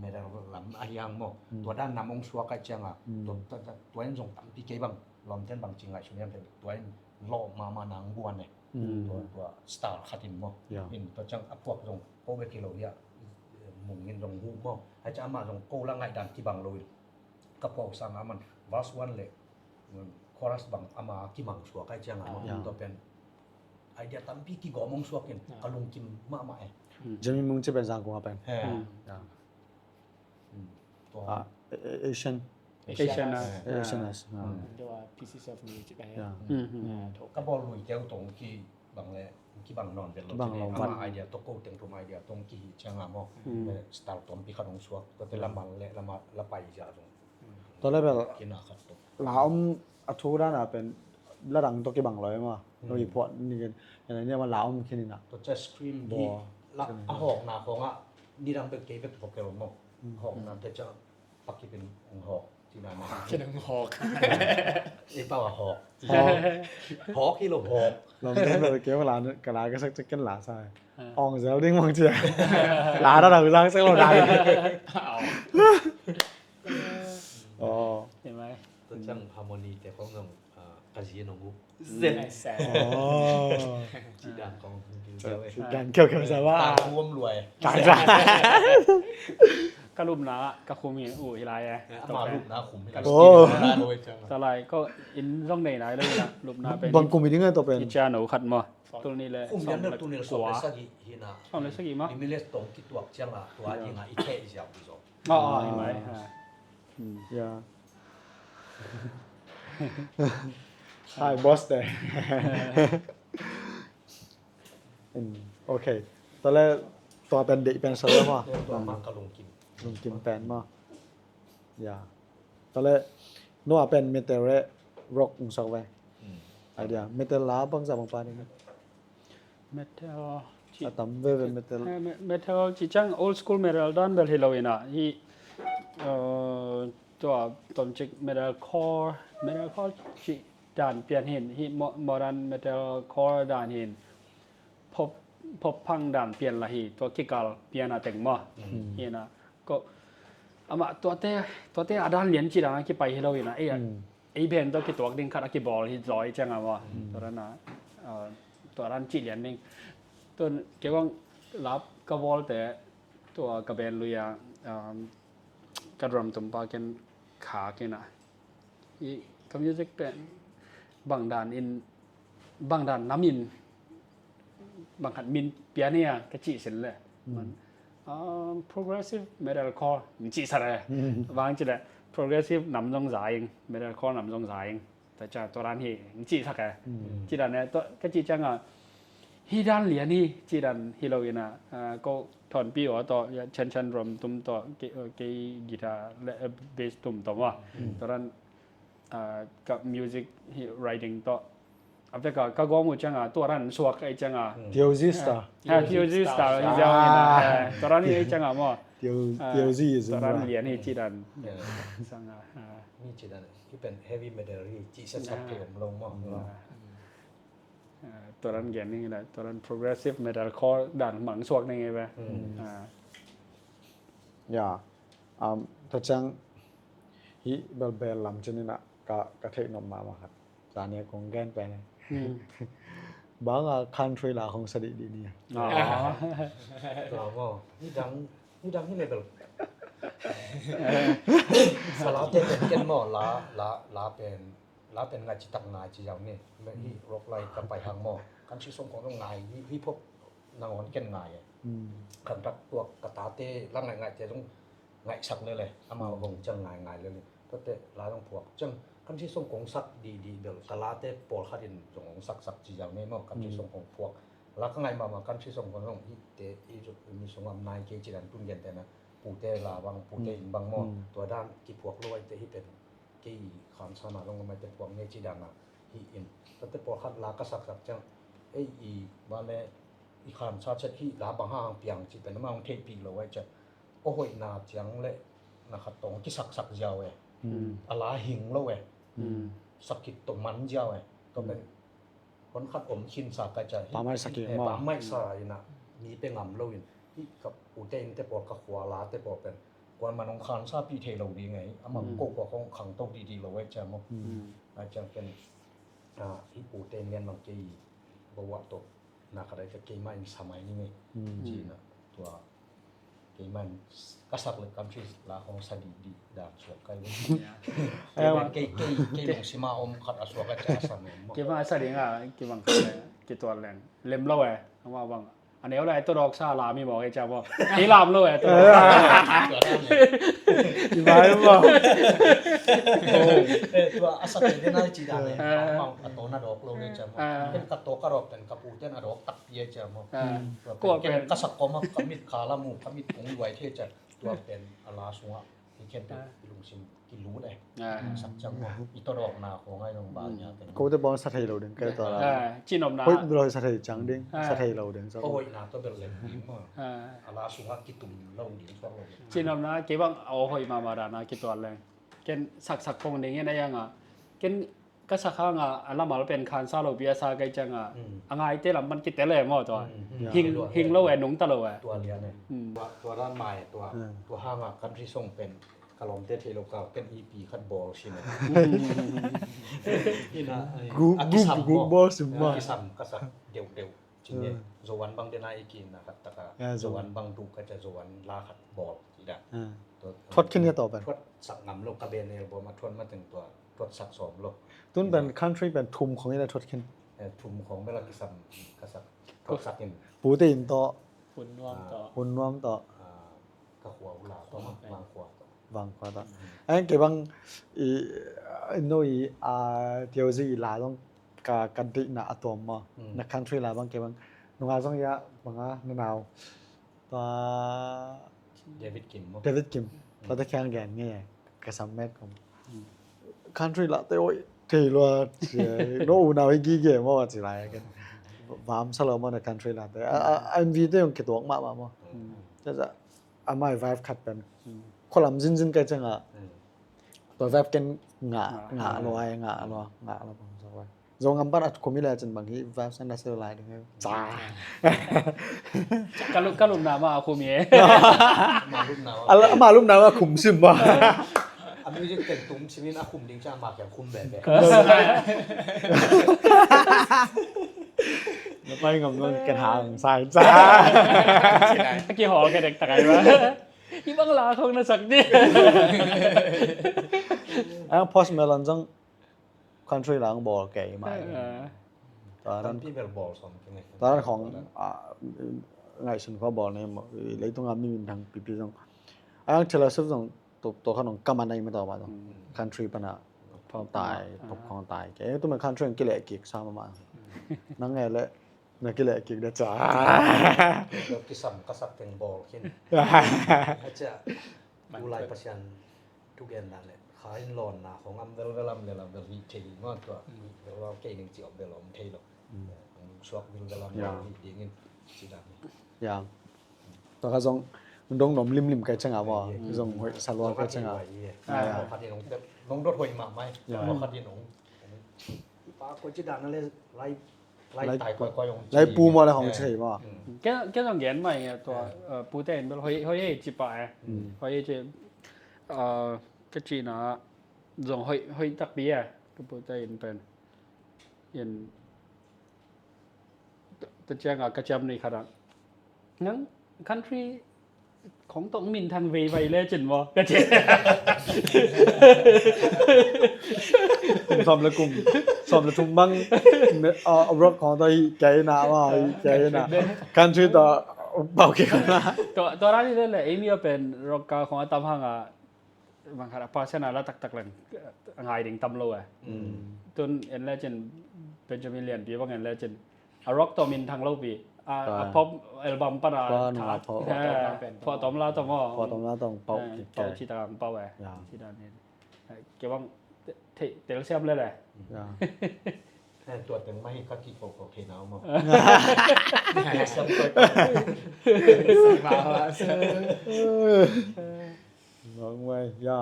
medal lam a hiang maw. Tua dan nam hong suak a ciang a, tua, tua, tua, tua in zong tampi kei bang lawmten bang ci ngaihsun hiam te, tua in lawh mahmah nang buan e. Tua, tua style khat in maw. In tua ciang a phuak zong ko bek hi lo hi a, Mung in zong huh maw. Hai ciang amah zong ko la ngaihdan kibang lo in. Ka phuak sang a man verse one le, mm, chorus bang ama kimang suak ai ciang a maw. Tua pen idea tampi kigawm hong suak in ka lungkim mahmah e. Jemmy Mung ci pen Zangkong a pen. He. Tua. Ah, A-, A-, Asian. Asian. Asian. Tua Pieces of Music a he. Ka bawl lui teu tong ki bang le, kibang nawn vet lo. Kibang lo. Ama idea tawh ko teng tum idea tawh ki hi ciang a maw. Style tuampi khat hong suak. Tua te la mal le, la mal, la pai zia zong. Tua le bel. Kina khat tawh. La om a thu dan a pen la dang tawh kibang lo e maw. Lo i phuat ni ken. Ken ni ma la om khin ina. Tua ca scream hi. La a hawkna khawng a ni dang bek kei bek vocal maw. Hawkna te ca pakip in hong hawk. Ci dan a. Ci dan hawk. Ei pau a hawk. Hawk. Hawk hi lo hawk. Lam dan lo keu la ka la ka sak cak ken la sa. Ong zel ding mang cia. La da da zang sak lo da. Aw. Tua ciang harmony te khong zong, ah, ka zi nong uh. Zet. Ci dan khong. Ci dan keu keu sa wa. Tang huam luai. Tang sa. Ka lupna ka khum hi uh hi lai e. Ama lupna khum hi lai. Oh. Sa lai ko in zong nei nai lo hi na lupna pen. Bang kum hi ding a to pen. I cia no khat maw. Tul ni le. Kum yan na tul ni le sawm le sagih hi na. Sawm le sagih maw. Ni mi le tong kituak ciang a tua hi nga i theh ziau hi zong. Oh, oh, hi mai. Ya. Hai boss te. Ok. Tua le tua pen deih pen sa le maw. Tua man ka lungkim. Lungkim pen maw. Ya. Tua le nua pen metal le rock ung sak ve. Idea. Metal la bang sa bang pa ni. Metal. A tam veve metal. Eh, me-, metal ci ciang old school metal dan bel hi lo ina. Hi, uh, tua tomcik metalcore, metalcore ci dan pian hin. Hi mo-, modern metalcore dan hin. Pop, pop punk dan pian la hi. Tua kikal pian a teng maw. Hi na. Ko, ama tuate, tuate a dan lian ci dan a kipai hi lo ina. Ei a, ei band tawh kituak ding khat a kibawl hi zaw i ciang a maw. Tua dan a, ah, tua dan cih lian ding. Tun kei bang lap ka bawl te tua ka band lui a, um, ka drum tum pa ken kha ken a. I ka music pen bang dan in, bang dan nam in bang khat min pian hi a ka cih sin le. Um, progressive metalcore, mi cih sa le. Bang ci le, progressive nam zong za ing, metalcore nam zong za ing. Ta ca tua dan hi, mi cih sak e. Ci dan e, tua, ka cih ciang a, hi dan lian hi, ci dan hi lo ina, ah, ko thon pi o to, ya, chan chan rom tum to, ke, ke guitar le, eh, bass tum to ma. Tua dan, ah, ka music hi writing to. A vek a ka gawm uh ciang a, tua ran suak ei ciang a. Theozy style. Ha, theozy style, hi ziau hi na. Tua ran hi ei ciang a maw. Theozy is tua ran lian hi ci dan. Sang a. Mi ci dan. Hi pen heavy metal hi ci sa sa pe om lo maw. Tua ran gen hi la, tua ran progressive metalcore dan mang suak ning ei ve. Ya. Um, tua ciang hi bel bel lam cin ina ka, ka theih nop mahmah khat. Zan nia kong gen pen. Bang a country la kong sa dih dih ni. Tua maw. Ni dang, ni dang hi level. Sa la te ken ken maw, la, la, la pen, la pen ngai ci tak ngai ci zau ni. Hi rock lai ka pai hang maw. Country song kong ngai, hi, hip hop nangawn ken ngai e. Kan rak tuak ka tate la ngai ngai te zong ngaihsak lele, amau hong ciang ngaingai lele. Tuate la zong phuak ciang country song kong sak didi bel ka late pawlkhat in zong hong saksak ci ziau nei maw, country song kong phuak. La ka ngaih mahmah country song kong zong hite i zuk mi sung am nai kei ci dan tun gente na pute la bang, pute in bang maw. Tua dan kiphuak lo ai te hi pen kei khansa na zong amai te phuak ngei ci dan a hi in. Tuate pawlkhat la ka saksak ciang ei i bale i khansa ciat hi la bang hang piang ci pen amau hong theihpih lo ai ciat. Aw hoihna ciang le na khat tawng kisaksak ziau e. A la hing lo e. Sakit tawh man ziau e. Tua pen hon khat om khinsa ka cia hi. Pammaih sa kik maw? Pammaih sa ina mi pe ngam lo in. Hi ka ute in te pawl ka khua la te pawl pen kuan man hong khansa pi thei lo ding e. Amah ko khua khong khang to didi lo e cia maw. Ai ciang pen hi ute in lian mang kei bawa to. Na ka dai ka keimah in sa mai ni ngei. Ci na tua keimah in ka sak le country la hong sa didi dan suak kai lo. Keimah kei kei kei lungsima om khat a suak a ca sa mai. Keimah a sa ding a kibang khat le kitual leng lem lo e. Ama bang a neu lai to dok sa la mi mawk e ca maw. Kei lam lo e to dok. I mai maw. Tua a sak le den a ci dan e. Amau a to na dok lo le ca maw. Ken ka to ka dok pen ka pu ten a dok tak pia cia maw. Tua pen ken ka sak kawm a ka mit kha la mu ka mit kong luai thei cia. Tua pen a la sungah i khen pen i lungsim kilut e. Sak ciang maw i tawdawkna khawng ai zong bang nia pen. Kote bawng sa thei lo ding kai tua la. Cinopna hoih lo sa thei ciang ding sa thei lo ding. Aw hoihna tua bel leng ding maw. A la sungah kitum lo ding suak lo ding. Cinopna kei bang aw hoih mahmah dana kituat leng. Ken saksak pong ding in a yang a, ken ka sak hang a, a lamal pen khansa lo pi a sa kai ciang a, a ngaite lam man kitel e maw tua. Hing, hing lo e, nungta lo e. Tua lian e. Tua, tua dan mai tua, tua hang a country song pen ka lawmte thei lo ka, ken E P khat bawl sin e. Ina, a kisam maw, bawl sin maw, a kisam ka sak deuhdeuh. Cin e, Zowan bang dena i kin na khat taka, Zowan bang tu ka ca Zowan la khat bawl ci da. Thuat khin ka tawh pen. Thuat sak ngam lo ka ben album a thuat mateng tua, thuat sak sawm lo. Tun pen country pen thum khong ina thuat khin. Thum khong bela kisam ka sak, thuat sak in. Pute in tawh. Hun nuam tawh. Hun nuam tawh. Ka khua uh la tawh, Vangkhua tawh. Vangkhua tawh. Ai, kei bang i, no i, a, T O Z i la zong ka, ka deihna a tuam maw. Na country la bang kei bang. Nunga zong ya, banga, na nau. Tua David Kim maw. David Kim. Tua te khiang gen nge, ka sam met kong. Country la te oi, thei lua, no unau i gige maw, ci lai ken. Vam sa lo maw na country la te. A, a, M V te yong kituak mahmah maw. Tua, tua, amai vibe khat pen. Khualam zinzin kai ciang a. Tua vibe ken ngah, ngah lua, ngah lua, ngah lua bang sa lua. Zong am pan at khum i le cin bang hi vibe san da se lai ding. Ca. Ka lup, ka lupna ma a khum i e. Ma lupna ma. Ala, ma lupna ma khum sim ma. A music pen tum simin a khum ding ciang ma kiang khum bebe. Na pai ngam ngam ken hang sai ca. Ki hol ke dek takai ba. I bang la khong na sak di. Ang Post Malone zong country lang bawl kei mai. Tua dan khong, ah, ngaihsun kho bawl nei maw, leitung a mi minthang pipi zong. Ang Taylor Swift zong to, to khan ong kam a nei ma to ma zong. Country pana tai, pop khong tai. Kei tu ma country ang kileh kik sa ma ma. Nang nge le na kileh kik da ca. Kisam ka sak teng bawl khin. A ca. Ulai Pasian thugen dan le kha in lawnna khong am velvel am le la vel hi thei maw tua. Velvel kei ning ci om vel om thei lo. Suak velvel am le hi dingin ci dan. Ya. Tua kha zong dong nom limlim kai chang a maw. Zong hoih sa lua kai chang a. Khat in nong dot hoih mahmah. Khat in nong pa ko ci dan le lai Lai pu maw le hong ci thei maw. Ke, ke zong gen mai nge tua, eh, pute in bel hoi, hoi hei ci pah e. Hoi hei ci, eh, ka cihna zong hoi, hoi takpi e. Ka pute in pen. In, ta ciang a ka ciam ni khat a. Nang country khong tawh minthang veivai le cin maw? Ka ci. Kum sawm le kum, sawm le thum bang, a, rock khong tawh hi kei na maw, hi kei na. Country tawh pau kei na. Tua, tua rani le le, ei mi a pen rock ka khong a tam hang a, bang khat a passion a la taktak leng a ngai ding tam lo e. Tun en le cin Benjamin Lianpi bang en le cin a rock tawh minthang lo pi a, a pop album pan a phuah tom la tawh maw, phuah tom la tawh pau ci tak ang pau e. Ci dan in kei bang tel siam le le. Tua teng mah hi ka kiko ko thei nau maw. Ngawng mai ya.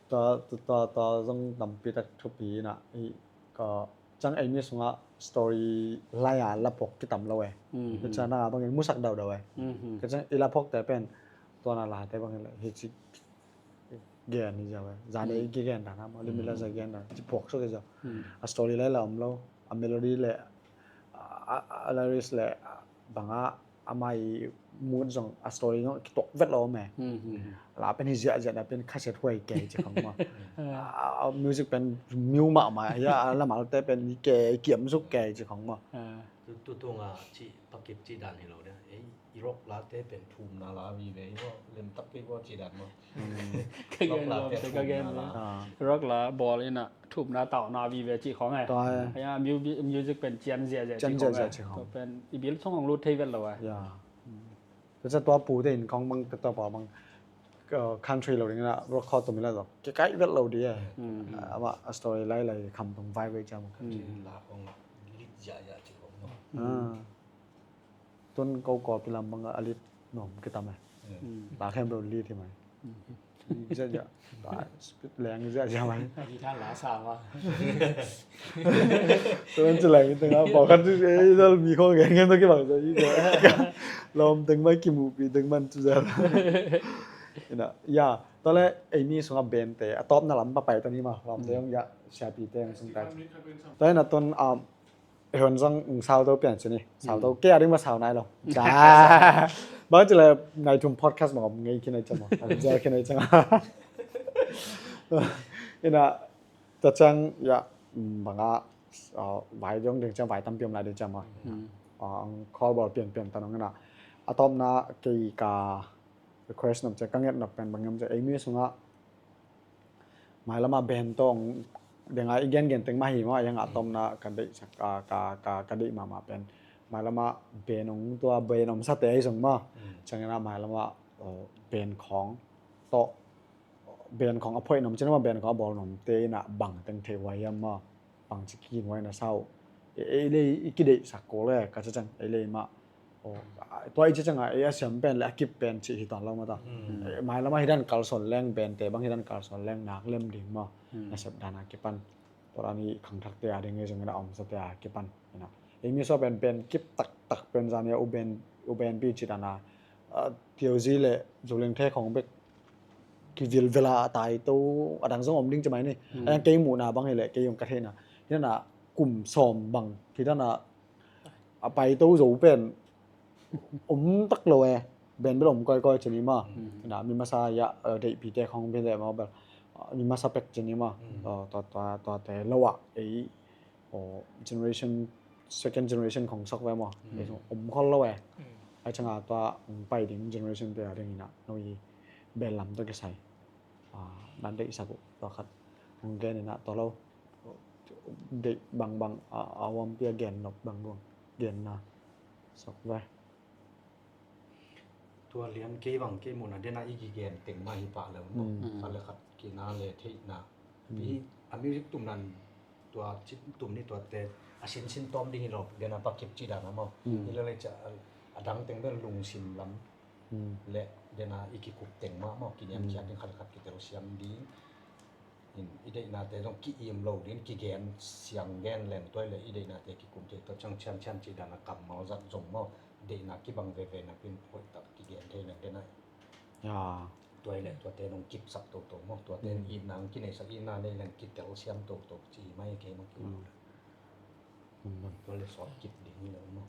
Ta, ta, ta, ta zong tampi tak thupi na i ka cang ei mi sungah story lai a la phok kitam lo e. Ka cang na bangin musak daudau e. Ka cang i la phok te pen tua na la te bangin hi ci gen hi zia e. Zan ei ki gen dan a maw limit la za gen dan ci phok suk hi zia. A story lai la om lo, a melody le a, a, a lyrics le banga ama i mood zong a story zong kituak vet lo me. La pen hi ziahziah na pen khaset huai kei ci khong maw. A music pen miu mahmah ya, a lamalte pen i kei kiam zuk kei ci khong maw. Tutung a ci pakip ci dan hi lo de. Ei, i rock late pen thumna la vive i maw, lemtak kei maw ci dan maw. Ka gen lawm te ka gen lawm. Rock la bawl ina thupna tawhna vive cih khawng e. Tua e. Music pen cian ziahziah cih khawng e. Tua pen i bil song hong lut thei vet lo e. Ya. Tua tua pute in khawng bang tua pa bang country lo ding na rock khawng tua mi la zo. Ke kai vet lo di e. Ama a story lai lai kham tung vai vai ciang. La khawng lit ziahziah cih khawng. Tun ko Kawlpi lam bang a lit nuam kitam e. Ta khempeuh lit hi mai. Zia zia. Leng zia zia mai. Guitar la sa ma. Tuan ci leng tengah pawlkhat tu ei dal mi khong gen gen tu kibang zia zia. Lawm teng mai kimuhpih teng man tu zia. Ina ya. Tua le ei mi sungah band te a tawpna lam papai ta ni ma. Lawm te hong ya siapi te hong sung ta. Tua ina tun um Hei hon zong ung sau to pian ci ni. Sau to kei a ding ma sau nai lo. Bang ci le nai thum podcast ma om ngei khin ai cang ma. Om zia khin ai cang. Ina ta cang ya banga vai dong ding cang vai tam piam lai ding cang ma. Ang call ball pian pian ta nong ina a tawpna kei ka request nop cang ka nget nop pen bang yam cang ei mi sungah Mailamah band tawh denga i gengen teng mah hi maw, a iangah tawmna ka deihsak ka, ka, ka, ka deih mahmah pen mailamah band hong tua band omsate ahi zong maw. Ciangin ah mailamah band khawng tawh band khawng a phoih nom cin maw, band khawng a bawl nomte inah bang teng thei huai hiam maw, bang ci kikin huai na sau. Ei lei i kideihsak ko le ka cacang ei lei mah Tua i ci ciangah ei a siam pen le a kip pen cih hi tawn lo mata. Mailamah hi dan kalsuan leng bente bang hi dan kalsuan leng nak lem ding maw. Nasep dan a kipan tua dan i khangthakte a ding hi zongin a omsate a kipan. Ei mi sua pen pen kip taktak pen zan ia u ben u ben pi ci dan a Tiozi le Zuleng The khong bek kivilvela a tai to a dang zong om ding ci mai ni. A yang kei muhna bang hi le kei zong ka theihna hi dan a kum sawm bang hi dan a a paito zo pen om tak lo e. Ben bel om koikoi cini ma. Na mi masa ya deihpite khong bel e ma bel mi masa pek cini ma. Tua tua tua te lo ah ei generation second generation khong sok ve ma. Om khol lo e. Ai changa tua pai ding generation te a ding ina no i bel lam to kisai. Nan deih sak uh tua khat hong gen ina tua lo. Deih bangbang a huampi a gen nop bangbang genna sok ve. Tua lian kei bang kei muhna dena i kigen teng mah hi pah lo maw. Khat le khat kina le theihna. A music tumnan tua tum ni tuate a sinsin tawm ding hi lo dena pakip ci dana maw. Hi lo le ca a dang teng bel lungsim lam le dena i kikup teng mah maw kiniamkhiat ding khat le khat kitelsiam ding. In i deihnate zong ki-im lo ding kigen siang gen leng tuai le i deihnate kikum thei tua ciang cian cian ci dan a kammal zat zong maw deihna kibang veve nakin hoih tak kigen thei leng dena. Tuai le tuate nong kipsak toto maw tuate itna ang kineisak itna nei leng kitel siam toto ci mai kei maw kium. Tua le sawt kip ding hi lo maw.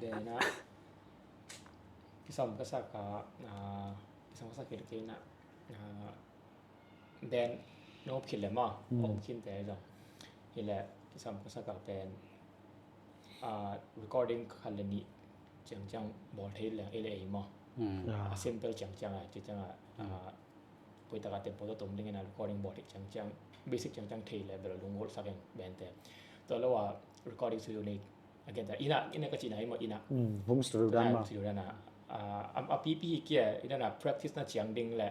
Dena kisam ka sak a kisam ka sak kei na den no khit le ma om khin te zong hi le kisam ka sak a pen recording khat le nih ciang ciang bawl thei leng ei le ei ma a simple ciang ciang a ci ciang a Pui taka tempo to tum dingin a recording bawl thei ciang ciang basic ciang ciang thei le bel lungol sakin bente. Tua lo a recording studio nei again ta ina ina ka cina hi mo ina. Home studio dan ma. Studio dan a a pipi hi kia ina na practice na ciang ding le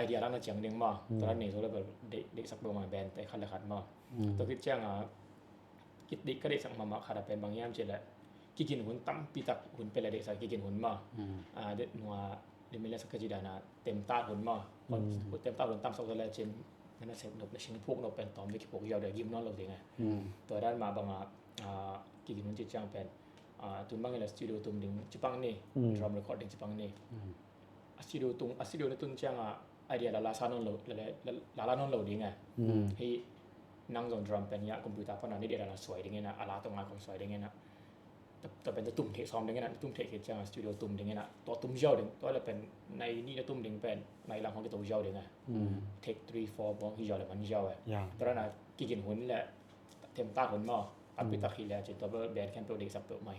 idea la na ciang ding ma. Tua nei zo le bel de de sak do ma bente khat le khat ma. Tua kit ciang a Kit dih ka deihsak mahmah khat a pen bang hiam cih leh kigin hun tampi tak hun pia leh deihsak kigin hun maw. A det nua limit leh sak ka ci dan a temtat hun maw. Temtat hun tam sak leh cin na na sep nop leh sing phuk nop pen tawm ve kiphuk ziau deh gim nawn lo ding e. Tua dan mah bang a kigin hun ci ciang pen tun bang hi leh studio tum ding ci pang ni, drum recording ci pang ni. A studio tung a studio na tun ciang a idea la la sa nawn lo la la nawn lo ding a. Hi nang zong drum pen ya computer pan a ni dia la la suai ding ina a la tong a kong suai ding ina. Ta pen ta tum thei sawm ding ina tum thei khit ciang a studio tum ding ina to tum ziau ding to la pen nai ni na tum ding pen nai lang hong ki to ziau ding a. Take three four bong hi ziau le man ziau a. To na kigin hun le tem ta hun maw. A pi tak hi le cin to band camp to ding sak to mai.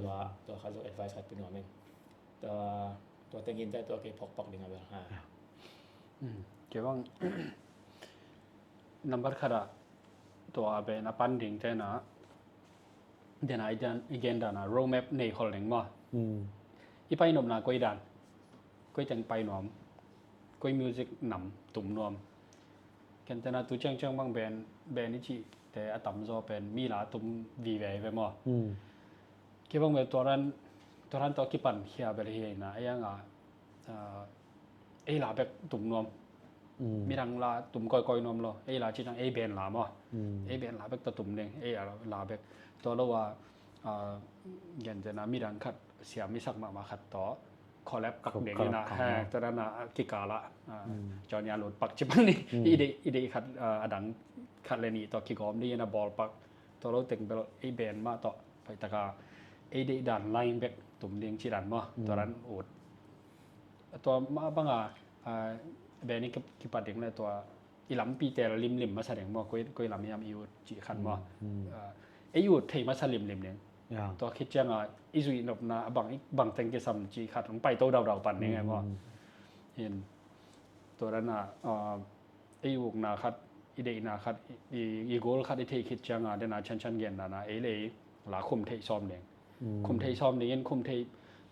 Tua tua kha zo advice khat pi nuam in. Tua tua tengin te tua kei phokphok ding a bel ha. Kei bang number khat ah tua a pen a pan ding te na den a i dan i gen dan a roadmap nei khol ding maw. I pai nopna koi dan koi teng pai nuam koi music nam tum nuam. Ken te na tu ciang ciang bang ben ben i cih te a tam zaw pen mi la tum vive ve maw. Hi bang bel tuaran, tuaran tawh kipan khia bel hi na, ei ang a, ah, ei la bek tum nuam. Mm. Midang la tum kawikawi nuam lo. Ei la ci dang ei band la maw. Mm. Ei band la bek tawh tum ding, ei la, la bek. Tua lo a, ah, gen tena midang khat siam i sak mahmah khat tawh collab kak ding ina, he, tua dan a kikal ah, ah, Johnny a lut pak ci bang ni, i deih, i deih khat, ah, a dang khat le nih tawh kigawm ding ina bawl pak, tua lo teng bel ei band mah tawh pai taka ei deih dan line bek tum ding ci dan maw, tua dan ut. Tua mah bang a, ah, band i kipat ding le tua i lampi tel limlim masa ding maw, koi, koi lam hiam i ut cih khat maw. Ah, ei ut thei masa limlim ding. Tua khit ciang a i zuih nopna a bang, bang teng kisam cih khat hong pai to daudau pan ding e maw. Hin tua dan a, ah, ei ukna khat, i deihna khat, i, i goal khat i thei khit ciang a, den a Chan Chan gen dan a ei le ei la khum theih sawm ding. Khum theih sawm ding in khum theih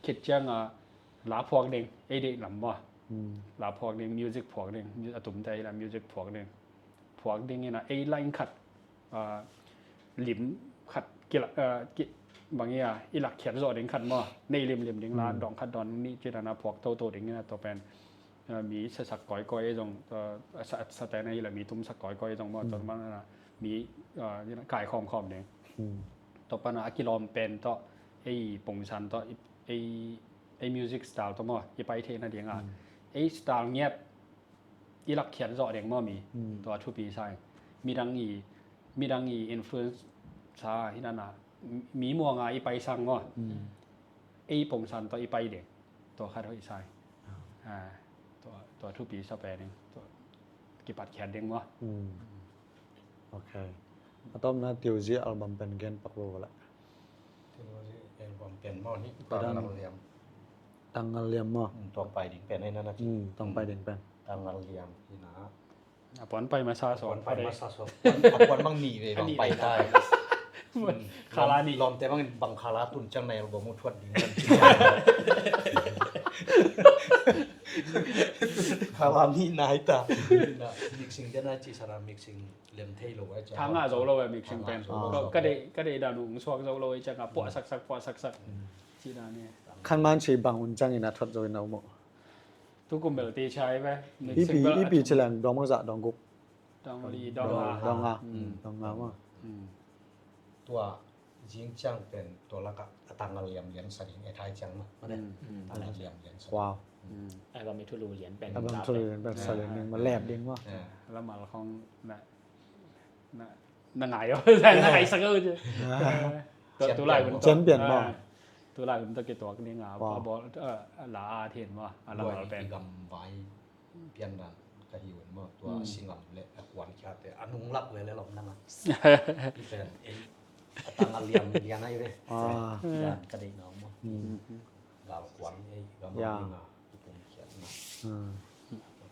khit ciang a la phuak ding, ei deih lam maw. La phuak ding, music phuak ding, mu-, a tumte ei la music phuak ding. Phuak ding ina ei line khat, ah, lim khat kila, ah, ki, bang ia, i lakkhiat zawh ding khat maw. Nei limlim ding la, dawng khat dawng nih ci dan a phuak toto ding ina tua pen, ah, mi sasak kawikawi ei zong, ah, sa, sa te na hi la mi tum sak kawikawi ei zong maw, tua man a mi, ah, kaikhawm khawm ding. Tua pan a kilawm pen tawh, ei pongsan tawh, ei, ei music style tawh maw, i pai theihna ding a. Ei style ngiat i lakkhiat zawh ding maw mi. Tua thupi sa ing. Midang i, midang i influence sa hi dan a, mi muang a i pai sang maw. Ei pongsan tawh i pai ding. Tua khat hoih sa ing. Ah, tua, tua thupi sa pen ing. Tua kipat khiat ding maw. Ok. A tawpna Tiozi album pen gen pak lo la. Tiozi album pen maw hi. Tangal Liam. Tangal Liam maw. Tuang pai ding pen ai na na ci. Tuang pai ding pen. Tangal Liam hi na. A puan pai masa so. Puan pai masa so. Puan, a puan bang ni ve bang pai tai. Khala ni. Lawmte bang, bang khala tun ciang na album thuat ding. Khala ni nai ta. Mixing dia na ci sana mixing. Lem thei lo ai ciang. Thanga zo lo ai mixing pen. Ka dei, ka dei dan ung suak zo lo ai ciang a puah saksak, puah saksak. Ci dan ni. Khan man ci bang un ciang ina thuat zo ina umo. Tu kum bel ti chai ve. Ipi, ipi ci leng dong mangza dong guk. Dong li, dong nga. Dong nga. Dong nga ma. Tua zing ciang pen tua laka a tangal liam lian sa ding e thai ciang ma. Tangal liam lian sa. Wow. Album i thulu lian pen. Album thulu lian pen sa lian ding ma lep ding ma. Lamal khong na Na, na ngai o, na ngai sak o. Tulai hun champion maw. Tulai hun tawh kituak ding a, a bawl, la a thin maw, a lamal pen. Gam vai pian dan ka hi un maw, tua singam le a kuan khiate a nunglak lele lom nang a. I pen ei a tang a liam lian ai ve. Ka deih na maw. Gal kuan ei gam a ding a. Kipum khiatna.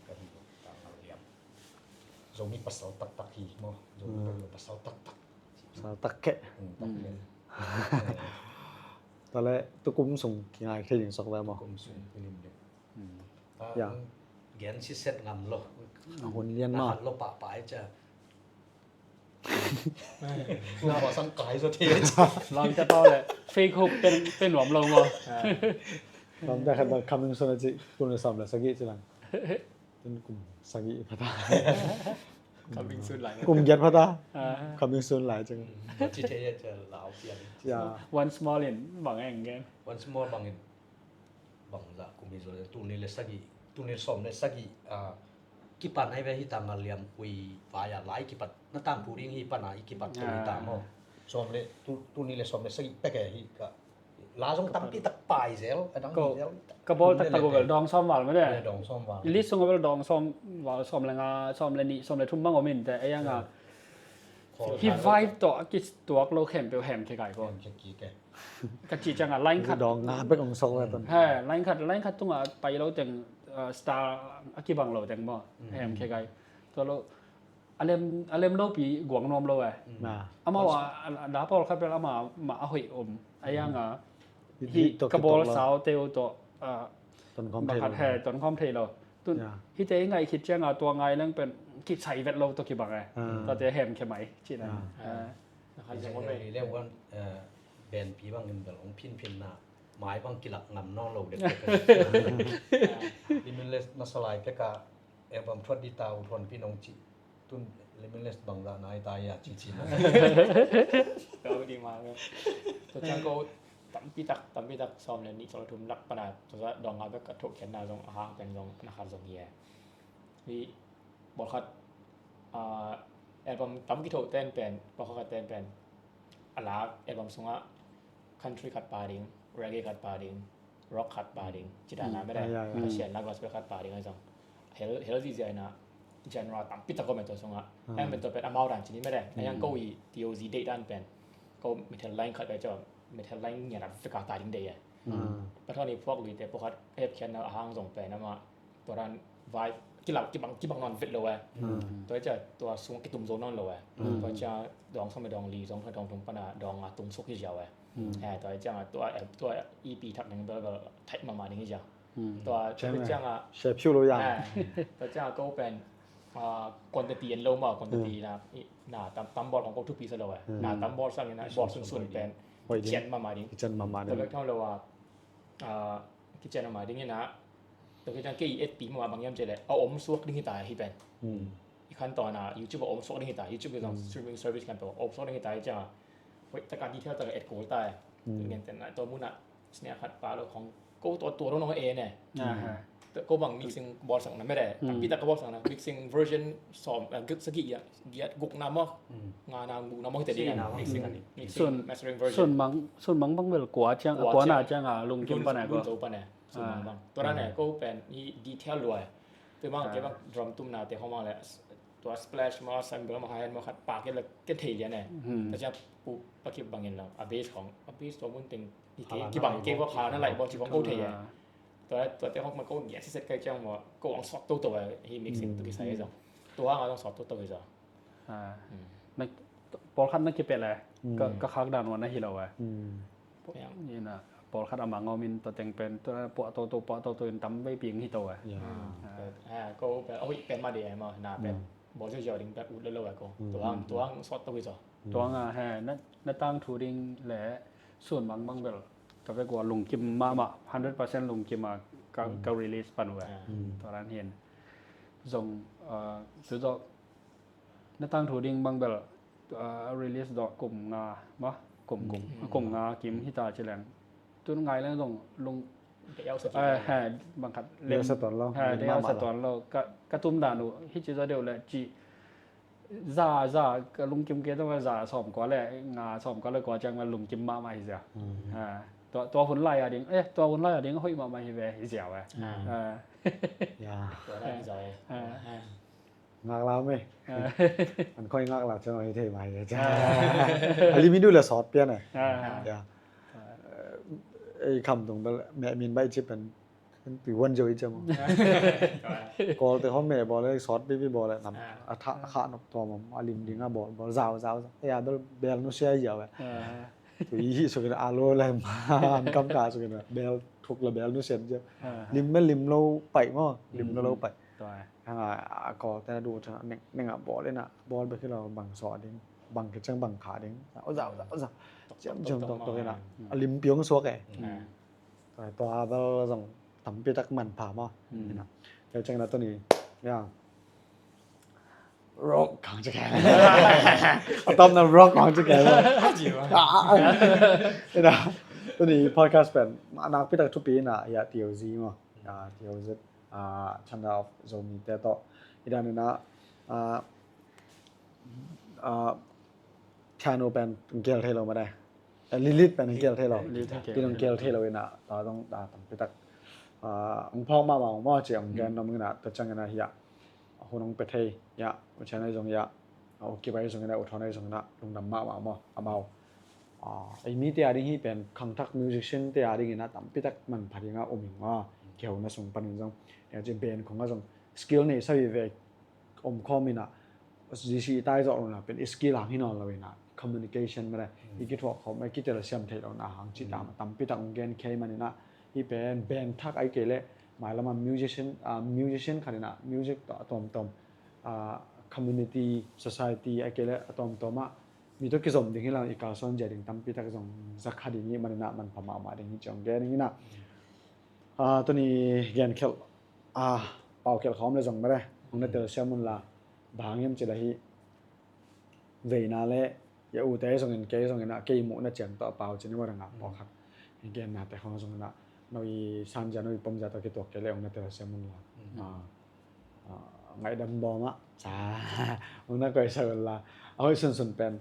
Ka hi lo, ka ngal liam. Zomi pasal taktak hi maw. Zomi pasal taktak. Pasal tak keh. Taktak. Tale tukum sung kingai thei ding sok ve maw. Tukum sung kilim ding. Gen siset ngam lo. A hun lian maw. Lo pahpah ai cia. Tua sang kai zo thei. Lam ta pau le fake hope pen, pen nuam lo maw. Lam ta khat bang coming soon a ci, tun le sawm le sagih ci lang. Tun kum sagih phata. Coming soon lai. Kum giat phata. Coming soon lai cing. Ci thei a ci lau pian. Once more in bang eng gen. Once more bang in. Bangzah kum hi zaw le, tul nih le sagih, tul nih le sawm le sagih, ah, kipan ai ve hi ta ngal liam ui vai a lai kipat na tangthu ding hi pan a i kipat to hi ta maw. Sawm le, tul, tul nih le sawm le sagih pek e hi ka. La zong tampi tak pai zel, a dang hi zel. Ka bawl taktak uh vel dawng sawm val mah de. Dawng sawm val. List sung uh vel dawng sawm val, sawm le nga, sawm le nih, sawm le thum bang om in te, ei ang a. Hi vibe tawh a kituak lo khempeuh hem khia kai ko. Hem khia kik e. Ka cih ciang a line khat. Dawng nga bek hong sok ve ton. He, line khat, line khat tungah pai lo teng, uh, star a kibang lo teng maw. Hem khia kai. Tua lo, a lem, a lem lopi guang nuam lo e. Amau a, a, a da pawl khat bel ama, ma a hoih om. A yang a, hi ka bawl sau teu tawh, uh, tonkhawm thei lo. He, tonkhawm thei lo. Tun, hite i ngaih khit ciang a tua ngai leng pen kisai vet lo tawh kibang e. Tuate hem khia mai, cih na. Hi le wan, eh, Benpi bangin bel hong phinphinna mai bang kilak ngam nawn lo dek. Limitless masa lai peka album thuat di ta uh thuanpi nong cih tun Limitless bangzah nai ta ia cici na. Kau di ma. Tua ciang ko tampi tak tampi tak sawm le nih sawm le thum lak pana tua dawng a bek ka thoh khenna zong a hang pen zong na khat zong hi e. Hi bawlkhat album tam kithoh ten pen bawlkhat ten pen a la album sungah country khat pa ding, reggae khat pa ding, rock khat pa ding, ci dan a mede. Pasian la gospel khat pa ding a zong hel hel zihziah ina genre tampi tak om e tua sungah. Heng pen tua pen amau dan ci ni mede. A yang ko i T O Z deih dan pen ko metal line khat pai caw metal line ngian a veka ta ding deih e. Pathawn i phuak luite pawlkhat a hepkhiatna a hang zong pen amah tua dan vai kilak kibang kibang nawn vet lo e. Tua cia tua sung kitum zo nawn lo e. Tua cia dawng sawm le dawng li dawng dawng thum pana dawng a tung suk hi ziau e. Tua ciang a tua tua E P thak ding bel bel thai mahmah ding hi ziau. Tua tua ciang a Share phiu lo yang. Tua ciang a ko pen quantity en lo ma quantity na na tam tam bawl kong ko thupi sa lo e. Na tam bawl sang ina bawl sunsun pen cian mahmah ding. Cian mahmah ding. Tua bek thang lo a kician mahmah ding ina tua kician kei et pi mahmah bang yam cele a om suak ding hi ta hi pen. I khan tawn a YouTube a om suak ding hi ta YouTube zong streaming service khan tawn a om suak ding hi ta hi ciang a hoih taka detail taka et kul ta e. Ngen ten a tua mun a snare khat pa lo khong ko tua tua dong nong e ne. Ko bang mixing bawl sang na mede tampi tak ka bawl sang na mixing version sawm sagih ia giat guk na maw nga na guk na maw hi te ding mixing mastering version. Sun mang bang bel kua ciang a kua na ciang a lungkim pan a ko. Sun mang bang tua dan e ko pen hi detail lua e. Tua mang ke bang drum tum na te khong mang le tua splash maw cymbal maw hi-hat maw khat pa ke le ke thei lian e. Tua ciang pu pakip bangin lo a bass khong a bass tua mun teng kibang ke bawk kha na laih bawk ci khong ko thei e. Tua tua te hok ma ko ngiat siset kai ciang maw ko ang sawt toto a hi mixing tu kisai zong tua ang a zong sawt toto hi zong. Pawlkhat na kipel e ka khak dan ua na hi lo e. Ina pawlkhat a mang om in tua teng pen tua puah toto puah toto in tam vei piang hi to e. Ko pen a hoih pen ma de e maw na pen bawl ziauziau ding pen ut lo lo e ko tua ang tua ang sawt to hi zong. Tua ang a he na tangthu ding le sun mang bang bel ka vek ua lungkim mahmah hundred percent lungkim a ka release pan uh e. Tua dan hin zong tu zawh na tangthu ding bang bel release dawh kum nga maw kum kum kum nga kim hita ci leng tun ngai leng zong lung he bang khat lem sa tuan lo he lem sa tuan lo ka tum dan uh hi ci zaw deuh le ci za za ka lungkim ke tawh za sawm kua le nga sawm kua le kua ciang ma lungkim mahmah hi zia. Tua hun lai a ding eh tua hun lai a ding hoih mahmah hi ve hi zia ve. Ngak lau me. An khoi ngak lau ciang hi thei mai. A lim hi du le sawt pian eh. Ei kham tung bel meh min bai ci pen Kan tui wan jo i cem. Kol te hom me bol le sawt pipi bol le nam a tha kha nok tom a lim ding a bol bol zau zau zau. Ya bel bel nu sia ya we. Tui hi sukin a lo le man kam ka sukin bel thuk le bel nu sia je. Lim me lim lo pai mo lim lo lo pai. Hanga a kol te du tha neng neng a bol le na bol be kilo bang so ding bang ke chang bang kha ding. Zau zau zau. Jam jam tok tok na. A lim piong suak e. Tua bel zong tampi tak manpha maw. Ina tel ciang ina tuni ya rock kang ci keng. A tom na rock kang ci keng. Ina tuni podcast pen a nakpi tak thupi ina ya T O Z maw. Ya T O Z, Thunder of Zomi te tawh. Ina ina Piano pen hong kel thei lo mah dai. Lilith pen hong kel thei lo. Lilith hong kel thei lo ina ta zong ta tampi tak hong phawk mahmah hong maw ci hong gen nom ina ta ciang ina hiah hun hong pe thei hiah u cian ahi zong hiah u kip ahi zong ina u thawn ahi zong ina lungdam mahmah maw amau. Ei mite a ding hi pen khangthak musician te a ding ina tampi tak manpha dinga um ing maw. Kihona sung panin zong ina ci ben khong a zong skill nei sa hi ve om khawm ina G C tai zawh lo na pen i skill hang hi nawn lo ina communication mah le i kithuah khawm i kitel siam theih lo na hang ci tam tampi tak hong gen khei man ina hi pen ben thak ai kei le mailam a musician musician khat ina music tawh a tawmtawm community society ai kei le a tawmtawm ah mi tawh kizom ding hi lo, i kalsuan zia ding tampi tak zong za kha ding hi manin ah manpha mahmah ding hi ci hong gen ing in ah. Ah, tuni gen khelh, ah, pau khelh khawm le zong mare hong na telsiam un la, bang hang hiam cih leh hih veina le ya ute zongin kei zongin ah kei muhna ciang tawh a pau cin i mare ngah pawlkhat i gennate khawng zongin ah no i sanzia no i pomzia tawh kituak kei le hong na telsiam un la. Ah, ah, ngaihdam bawm ah ca hong na koihsak un la, a hoih sunsun pen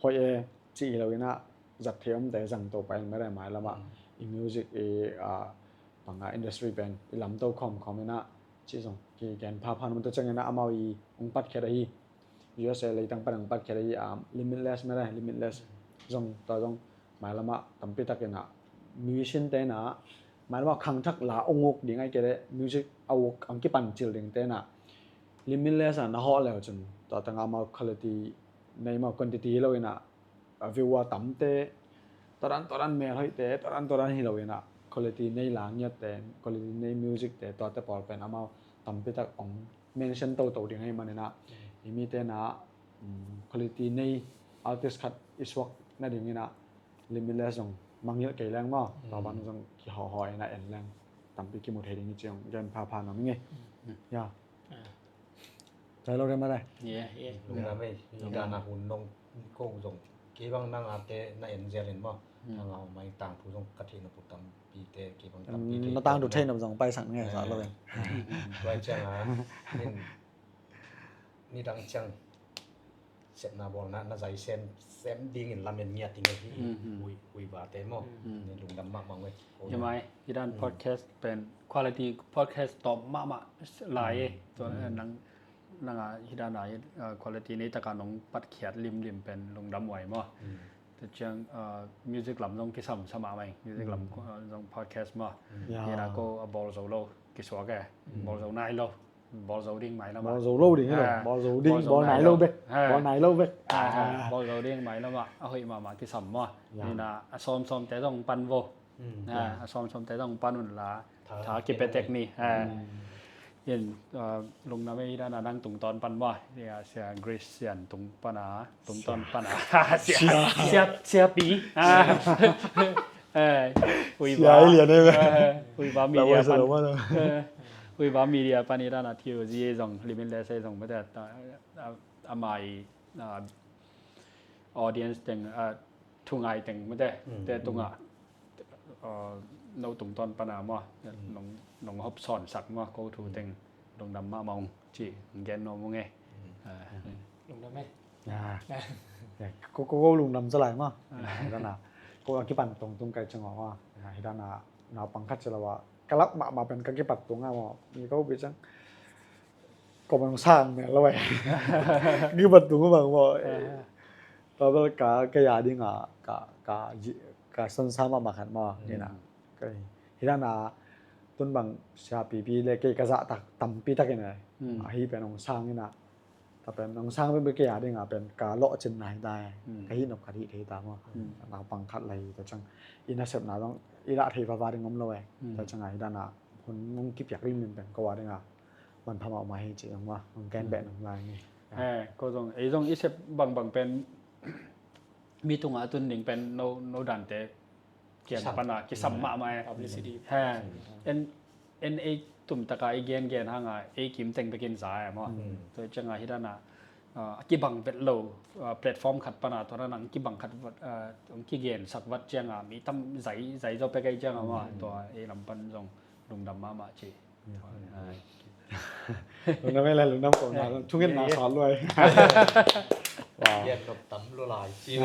hoih e cih hi lo in ah zat thei omte zang to pah in mare mailam ah i music i, ah, bang a industry pen i lamto khawmkhawm in ah cih zong kigen phapha nuam. Tua ciangin ah amau i hong patkhiat ahi U S A leitang pan hong patkhiat ahi, ah, Limitless mare, Limitless zong tua zong mailam ah tampi tak in ah musician te in ah mailam ah khangthak la hong uk ding ahih kei leh music a uk hong kipancil dingte in ah Limitless ah na hawh le uh cin tua teng ah amau quality nei maw, quantity hi lo in ah, a viewer tamte, tua dan tua dan mel hoihte, tua dan tua dan hi lo in ah quality nei la ngiatte, quality nei music te, tuate pawl pen amau tampi tak hong mention toto ding ahih manin ah i mite in ah, um, quality nei artist khat i suak nading in ah Limitless zong mangngilh kei leng maw, tua ban zong kihawhhaw in ah en leng tampi kimu thei ding hi ci hong gen phapha nuam ing e. Ya. Cai lo deh mah deh. Ye, ye. Lungdam ei. Lungdam. Dana hun nong ko zong kei bang nang a te na en zel in maw. Nang a mai tangthu zong ka theih nop uh tampi te kei bang tampi te. Na tangthu theih nop zong paisak nge sa lo in. Tuai ciang a nin nidang ciang sepna bawlna na zai sem sem dingin lamen ngiat ding ahi. Hui hui vate maw. Ni lungdam mahmah uh e. Hi mai, hi dan podcast pen quality podcast tawp mahmah lai e. Tua nang nang a hi dan a quality nei taka nong patkhiat limlim pen lungdam uh ai maw. Tua ciang music lam zong kisam sa mahmah ing, music lam zong podcast maw. Hi dan a ko a bawl zo lo kisuak e. Bawl zo nai lo. Bawl zo ding mailam ah. Bawl zo lo ding hi lo. Bawl zo ding, bawl nai lo bek. Bawl nai lo bek. Bawl zo ding mailam ah a hoih mahmah kisam maw. Hi dan a sawmsawmte zong pan vo. A sawmsawmte zong pan un la. Tha kipetek ni. In lungdam ei dan a nang tungtawn pan maw. Sia Grace Sian tung pan a, tungtawn pan a. Sia, sia, sia pi. Hui ba. Hui ba media pan. Hui ba media pan hi dan a T O Z ei zong, Limitless ei zong mate, a mai audience teng, thungai teng mate te tungah no tungtawn pan a maw, nong hop sawnsak maw, ko thu teng lungdam mahmah ung ci gen nuam ung e. Lungdam e. Ko ko lungdam sa lai maw. Hi dan a ko a kipan tungtung kai ciang aw maw. Hi dan a naupang khat ci lo a ka lak mahmah pen ka kipat tung a maw. Mi ko pi ciang ko bang sang mel lo e. Kipat tung bang maw. Tua bel ka, ka ya ding a ka, ka, ka sansa mahmah khat maw. Hi na hi dan a tun bang sia pipi le kei ka zahtak tampi takin a hi pen hong sang in a. Tua pen hong sang pen bel kei a ding a pen ka lawhcinna hi ta e. Ka hih nop khat hih thei ta maw. Naupang khat lai hi ta ciang i nasepna zong i lah thei vava ding om lo e. Tua ciang a hi dan a hun hong kipiak limlim pen ko a ding a manpha mahmah hi ci hong maw. Hong gen beh nong lai ngi. Ko zong ei zong i sep bangbang pen mi tungah a tun ding pen no, no dante kian pan a kisam mahmah e. Publicity. En, en ei tumtaka i gengen hanga ei kim teng bekin za e maw. Tua cianga hi dana a kibang vet lo platform khat pana tua dana kibang khat vat, kigen sak vat cianga mi tam zai, zai zo pek ei cianga maw. Tua ei lam pan zong lungdam mahmah ci. Lungdam e le, lungdam ko na, thungen na sawt luai. Wow. Gen nop tam lo lai ci.